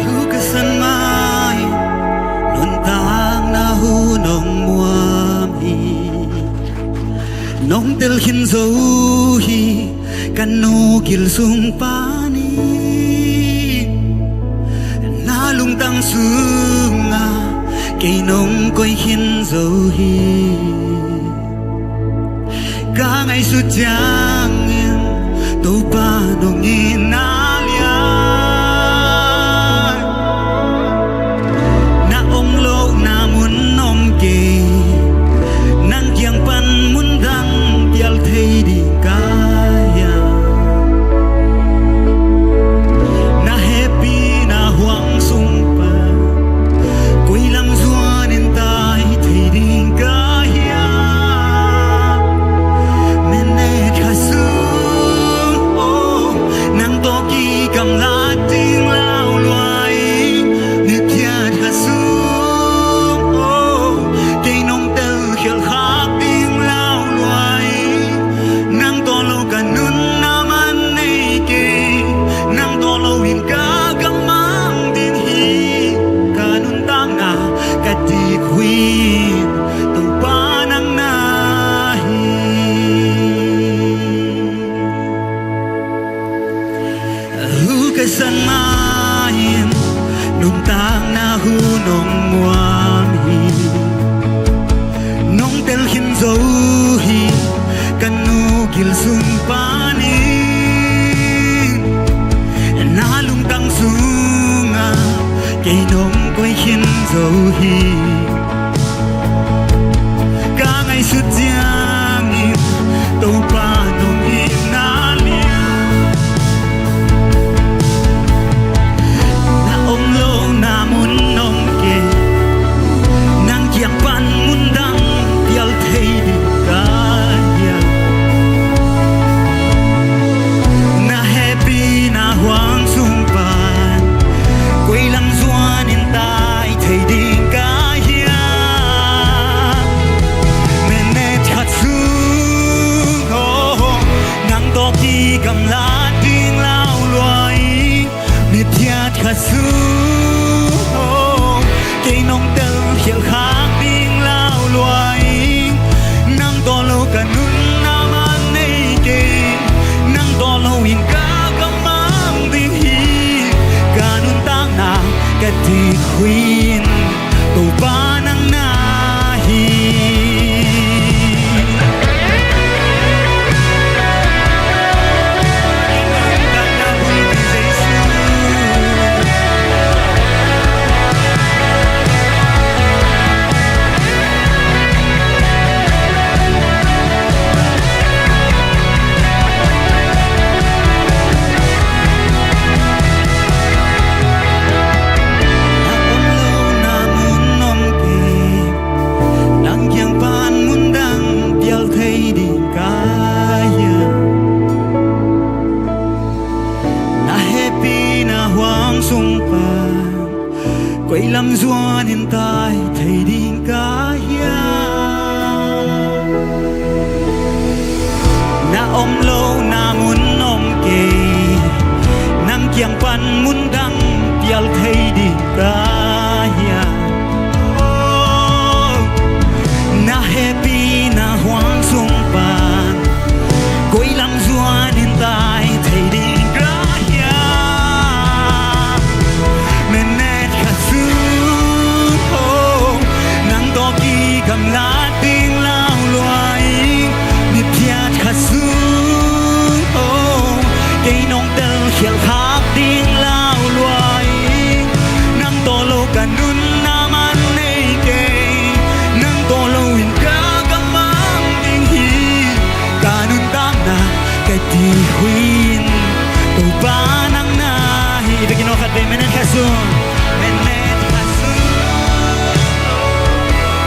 Lukasan mai nuntakna hun hong muam hi. Nong tel khin zo hi, ka nu gil sung pan hi. Sungah kei nong koih khin zo hi. Ka ngaihsut ciangin Topa nong itna lian. Na om lohna mun om kei, nang kiang pan mun dang pial thei ding ka hiam? Na hehpihna huang sung pan koi lam zuanin tai thei ding ka hiam? Minute khat sung, oh, nang tawh kigamlat ding lau lua ing. Minute khat sung, oh, kei nong telkhialh khak ding lau lua ing. Nang tawh lo ka nunna man nei kei, nang tawh lo in ka gam mang ding hi. Ka nuntakna ka dikhui in Topa nang na hi. Hu ka san ma-in nuntakna hu nong muam hi. Nong tel khin zo hi, ka nu gil sung panin. Na lungtang sungah kei nong koih khin zo hi. Ka ngaihsut ciangin Topa nong itna lian. Na om lohna mun om kei, nang kiang pan mun dang pial thei ding ka hiam? Na hehpihna huang sung pan koi lam zuanin tai thei ding ka hiam? Minute khat sung, oh, nang tawh kigamlat ding lau lua ing. Minute khat sung, oh, kei nong telkhialh khak ding lau lua ing. Nang tawh lo ka nunna man nei kei, nang tawh lo in ka gam mang ding hi. Ka nuntakna ka dikhui in Topa nang na hi. Na om lohna mun om kei, nang kiang pan mun dang pial thei ding ka hiam? Na hehpihna huang sung pan koi lam zuanin tai thei ding ka hiam? Na om lohna mun om kei, nang kiang pan mun dang pial thei ding ka hiam? Oh, na hehpihna huang sung pan koi lam zuanin tai thei ding ka hiam? Minute khat sung, oh, nang tawh kigamlat ding lau lua ing. Minute khat sung, oh, kei nong telkhialh khak ding lau lua ing. Nang tawh lo ka nunna man nei kei, nang tawh lo in ka gam mang ding hi. Ka nuntakna ka dikhui in Topa nang na hi. Biakinn aw, khat vei, minute khat sung. Minute khat sung,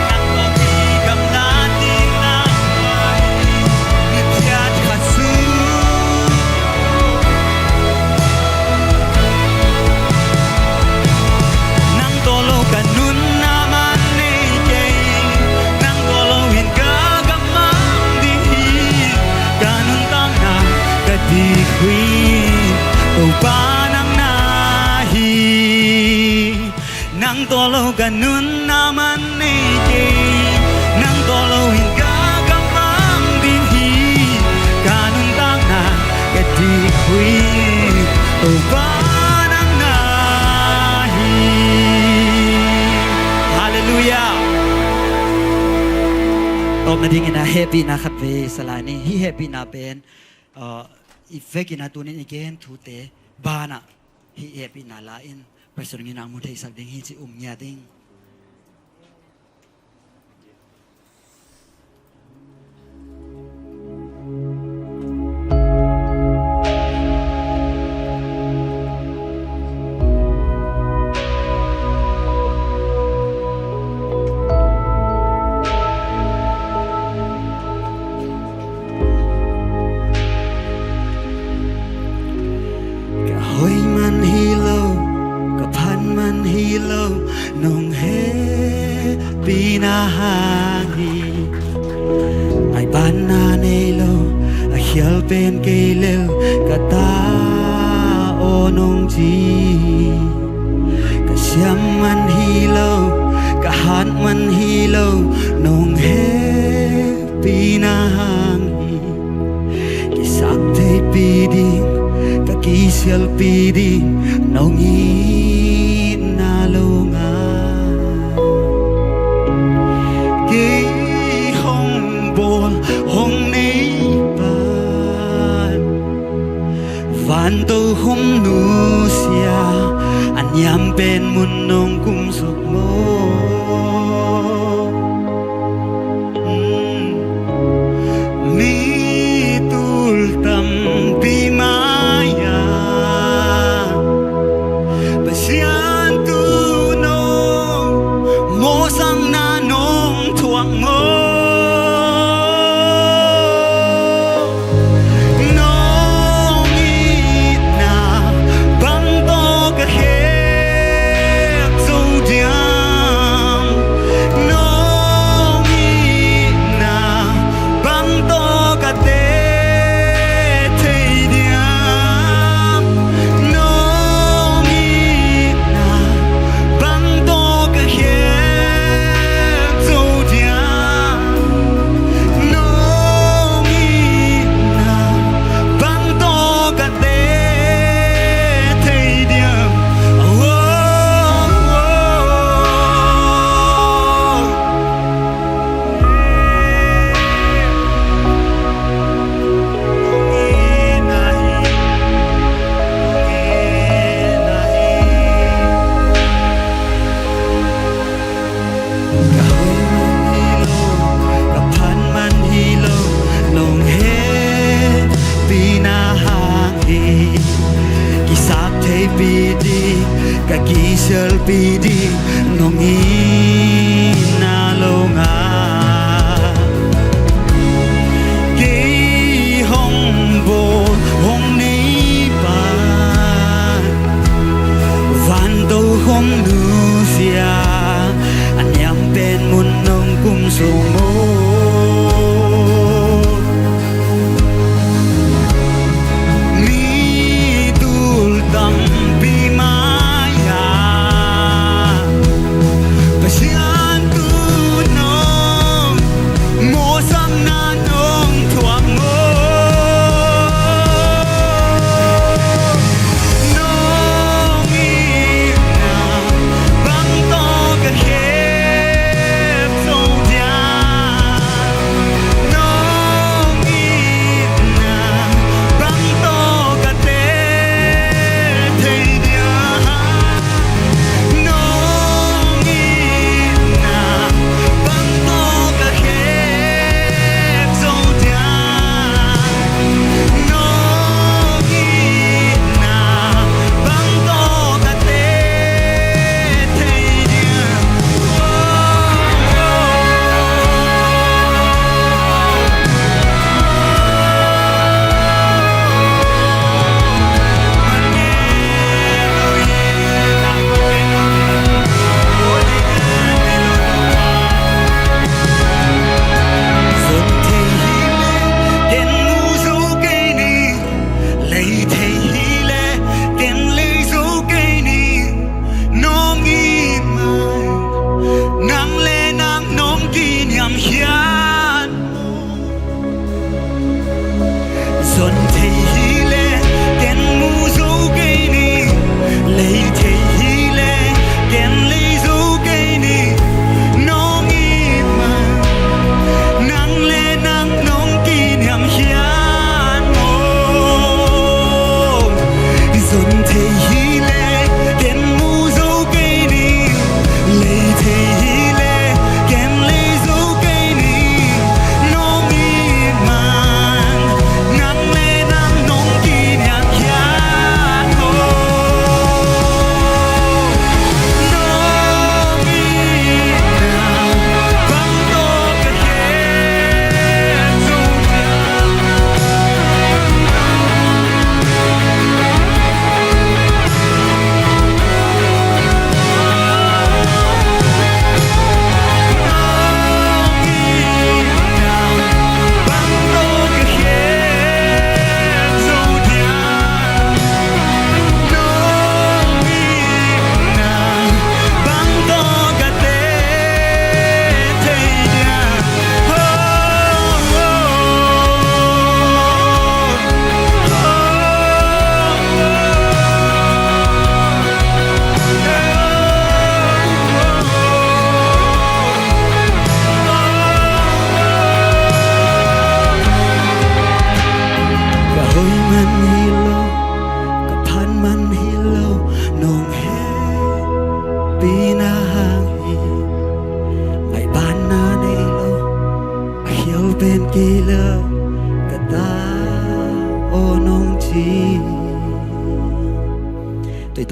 nang tawh kigamlat ding lau lua ing. Minute khat sung, nang tawh lo ka nunna man nei kei, nang tawh lo in ka gam mang ding hi. Ka nuntakna ka dikhui in Topa nang na hi. Nang tawh lo ka nunna man nei kei, nang tawh lo in ka gam mang ding hi. Ka nuntakna ka dikhui in Topa nang na hi. Nadingin a hehpihna khat vei sa lai ni. Hih hehpihna pen, uh, i vekin a tunin i gen thute banah hih hehpihna la-in President in a mu theisak ding hi ci um ngiat ding. Ka hoih man hi lo, ka phat man hi lo, nong hehpihna hang hi. Ngaihbatna nei lo, a khial pen kei lel ka ta aw nong ci. Ka siam man hi lo, ka hat man hi lo, nong hehpihna hang hi. Kisaktheihpih ding, ka kisialpih ding, nong itna lo ngai. Kei hong bawl hong nei pan, vanto hum nusia, a niam pen mun nong kum suk maw. Mi tul tampi mai-ah Pasian tawh nong mawhsakna nong thuak maw. Nong itna bang tawh ka khek zo diam. Nong itna bang tawh ka teh thei diam. Nong itna bang tawh ka khek zo diam. Nong itna bang tawh ka teh thei diam. Oh, oh, oh. Ka hoih man hi lo, ka phat man hi lo, nong hehpihna hang hi. Kisaktheihpih ding, ka kisialpih ding, nong itna lo ngai. Kei hong bawl hong nei pan, vanto hum nusia, a niam pen mun nong kum suk maw. Mi tul tampi mai-ah Pasian tawh nong mawhsakna nong thuak maw. Nong itna bang tawh ka khek zo diam. Nong itna bang tawh ka teh thei diam. Nong itna bang tawh ka khek zo diam. Nong itna bang tawh ka teh thei diam. Zon thei hi leh ken mu zo kei ning, lei thei hi leh ken lei zo kei ning. Nong it mai, nang le nang nong kiniamkhiat. Zon thei hi leh ken mu zo kei ning, lei thei hi leh ken lei zo kei ning. Nong it mai, nang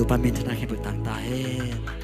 Topa minthanna khen put tang ta hen.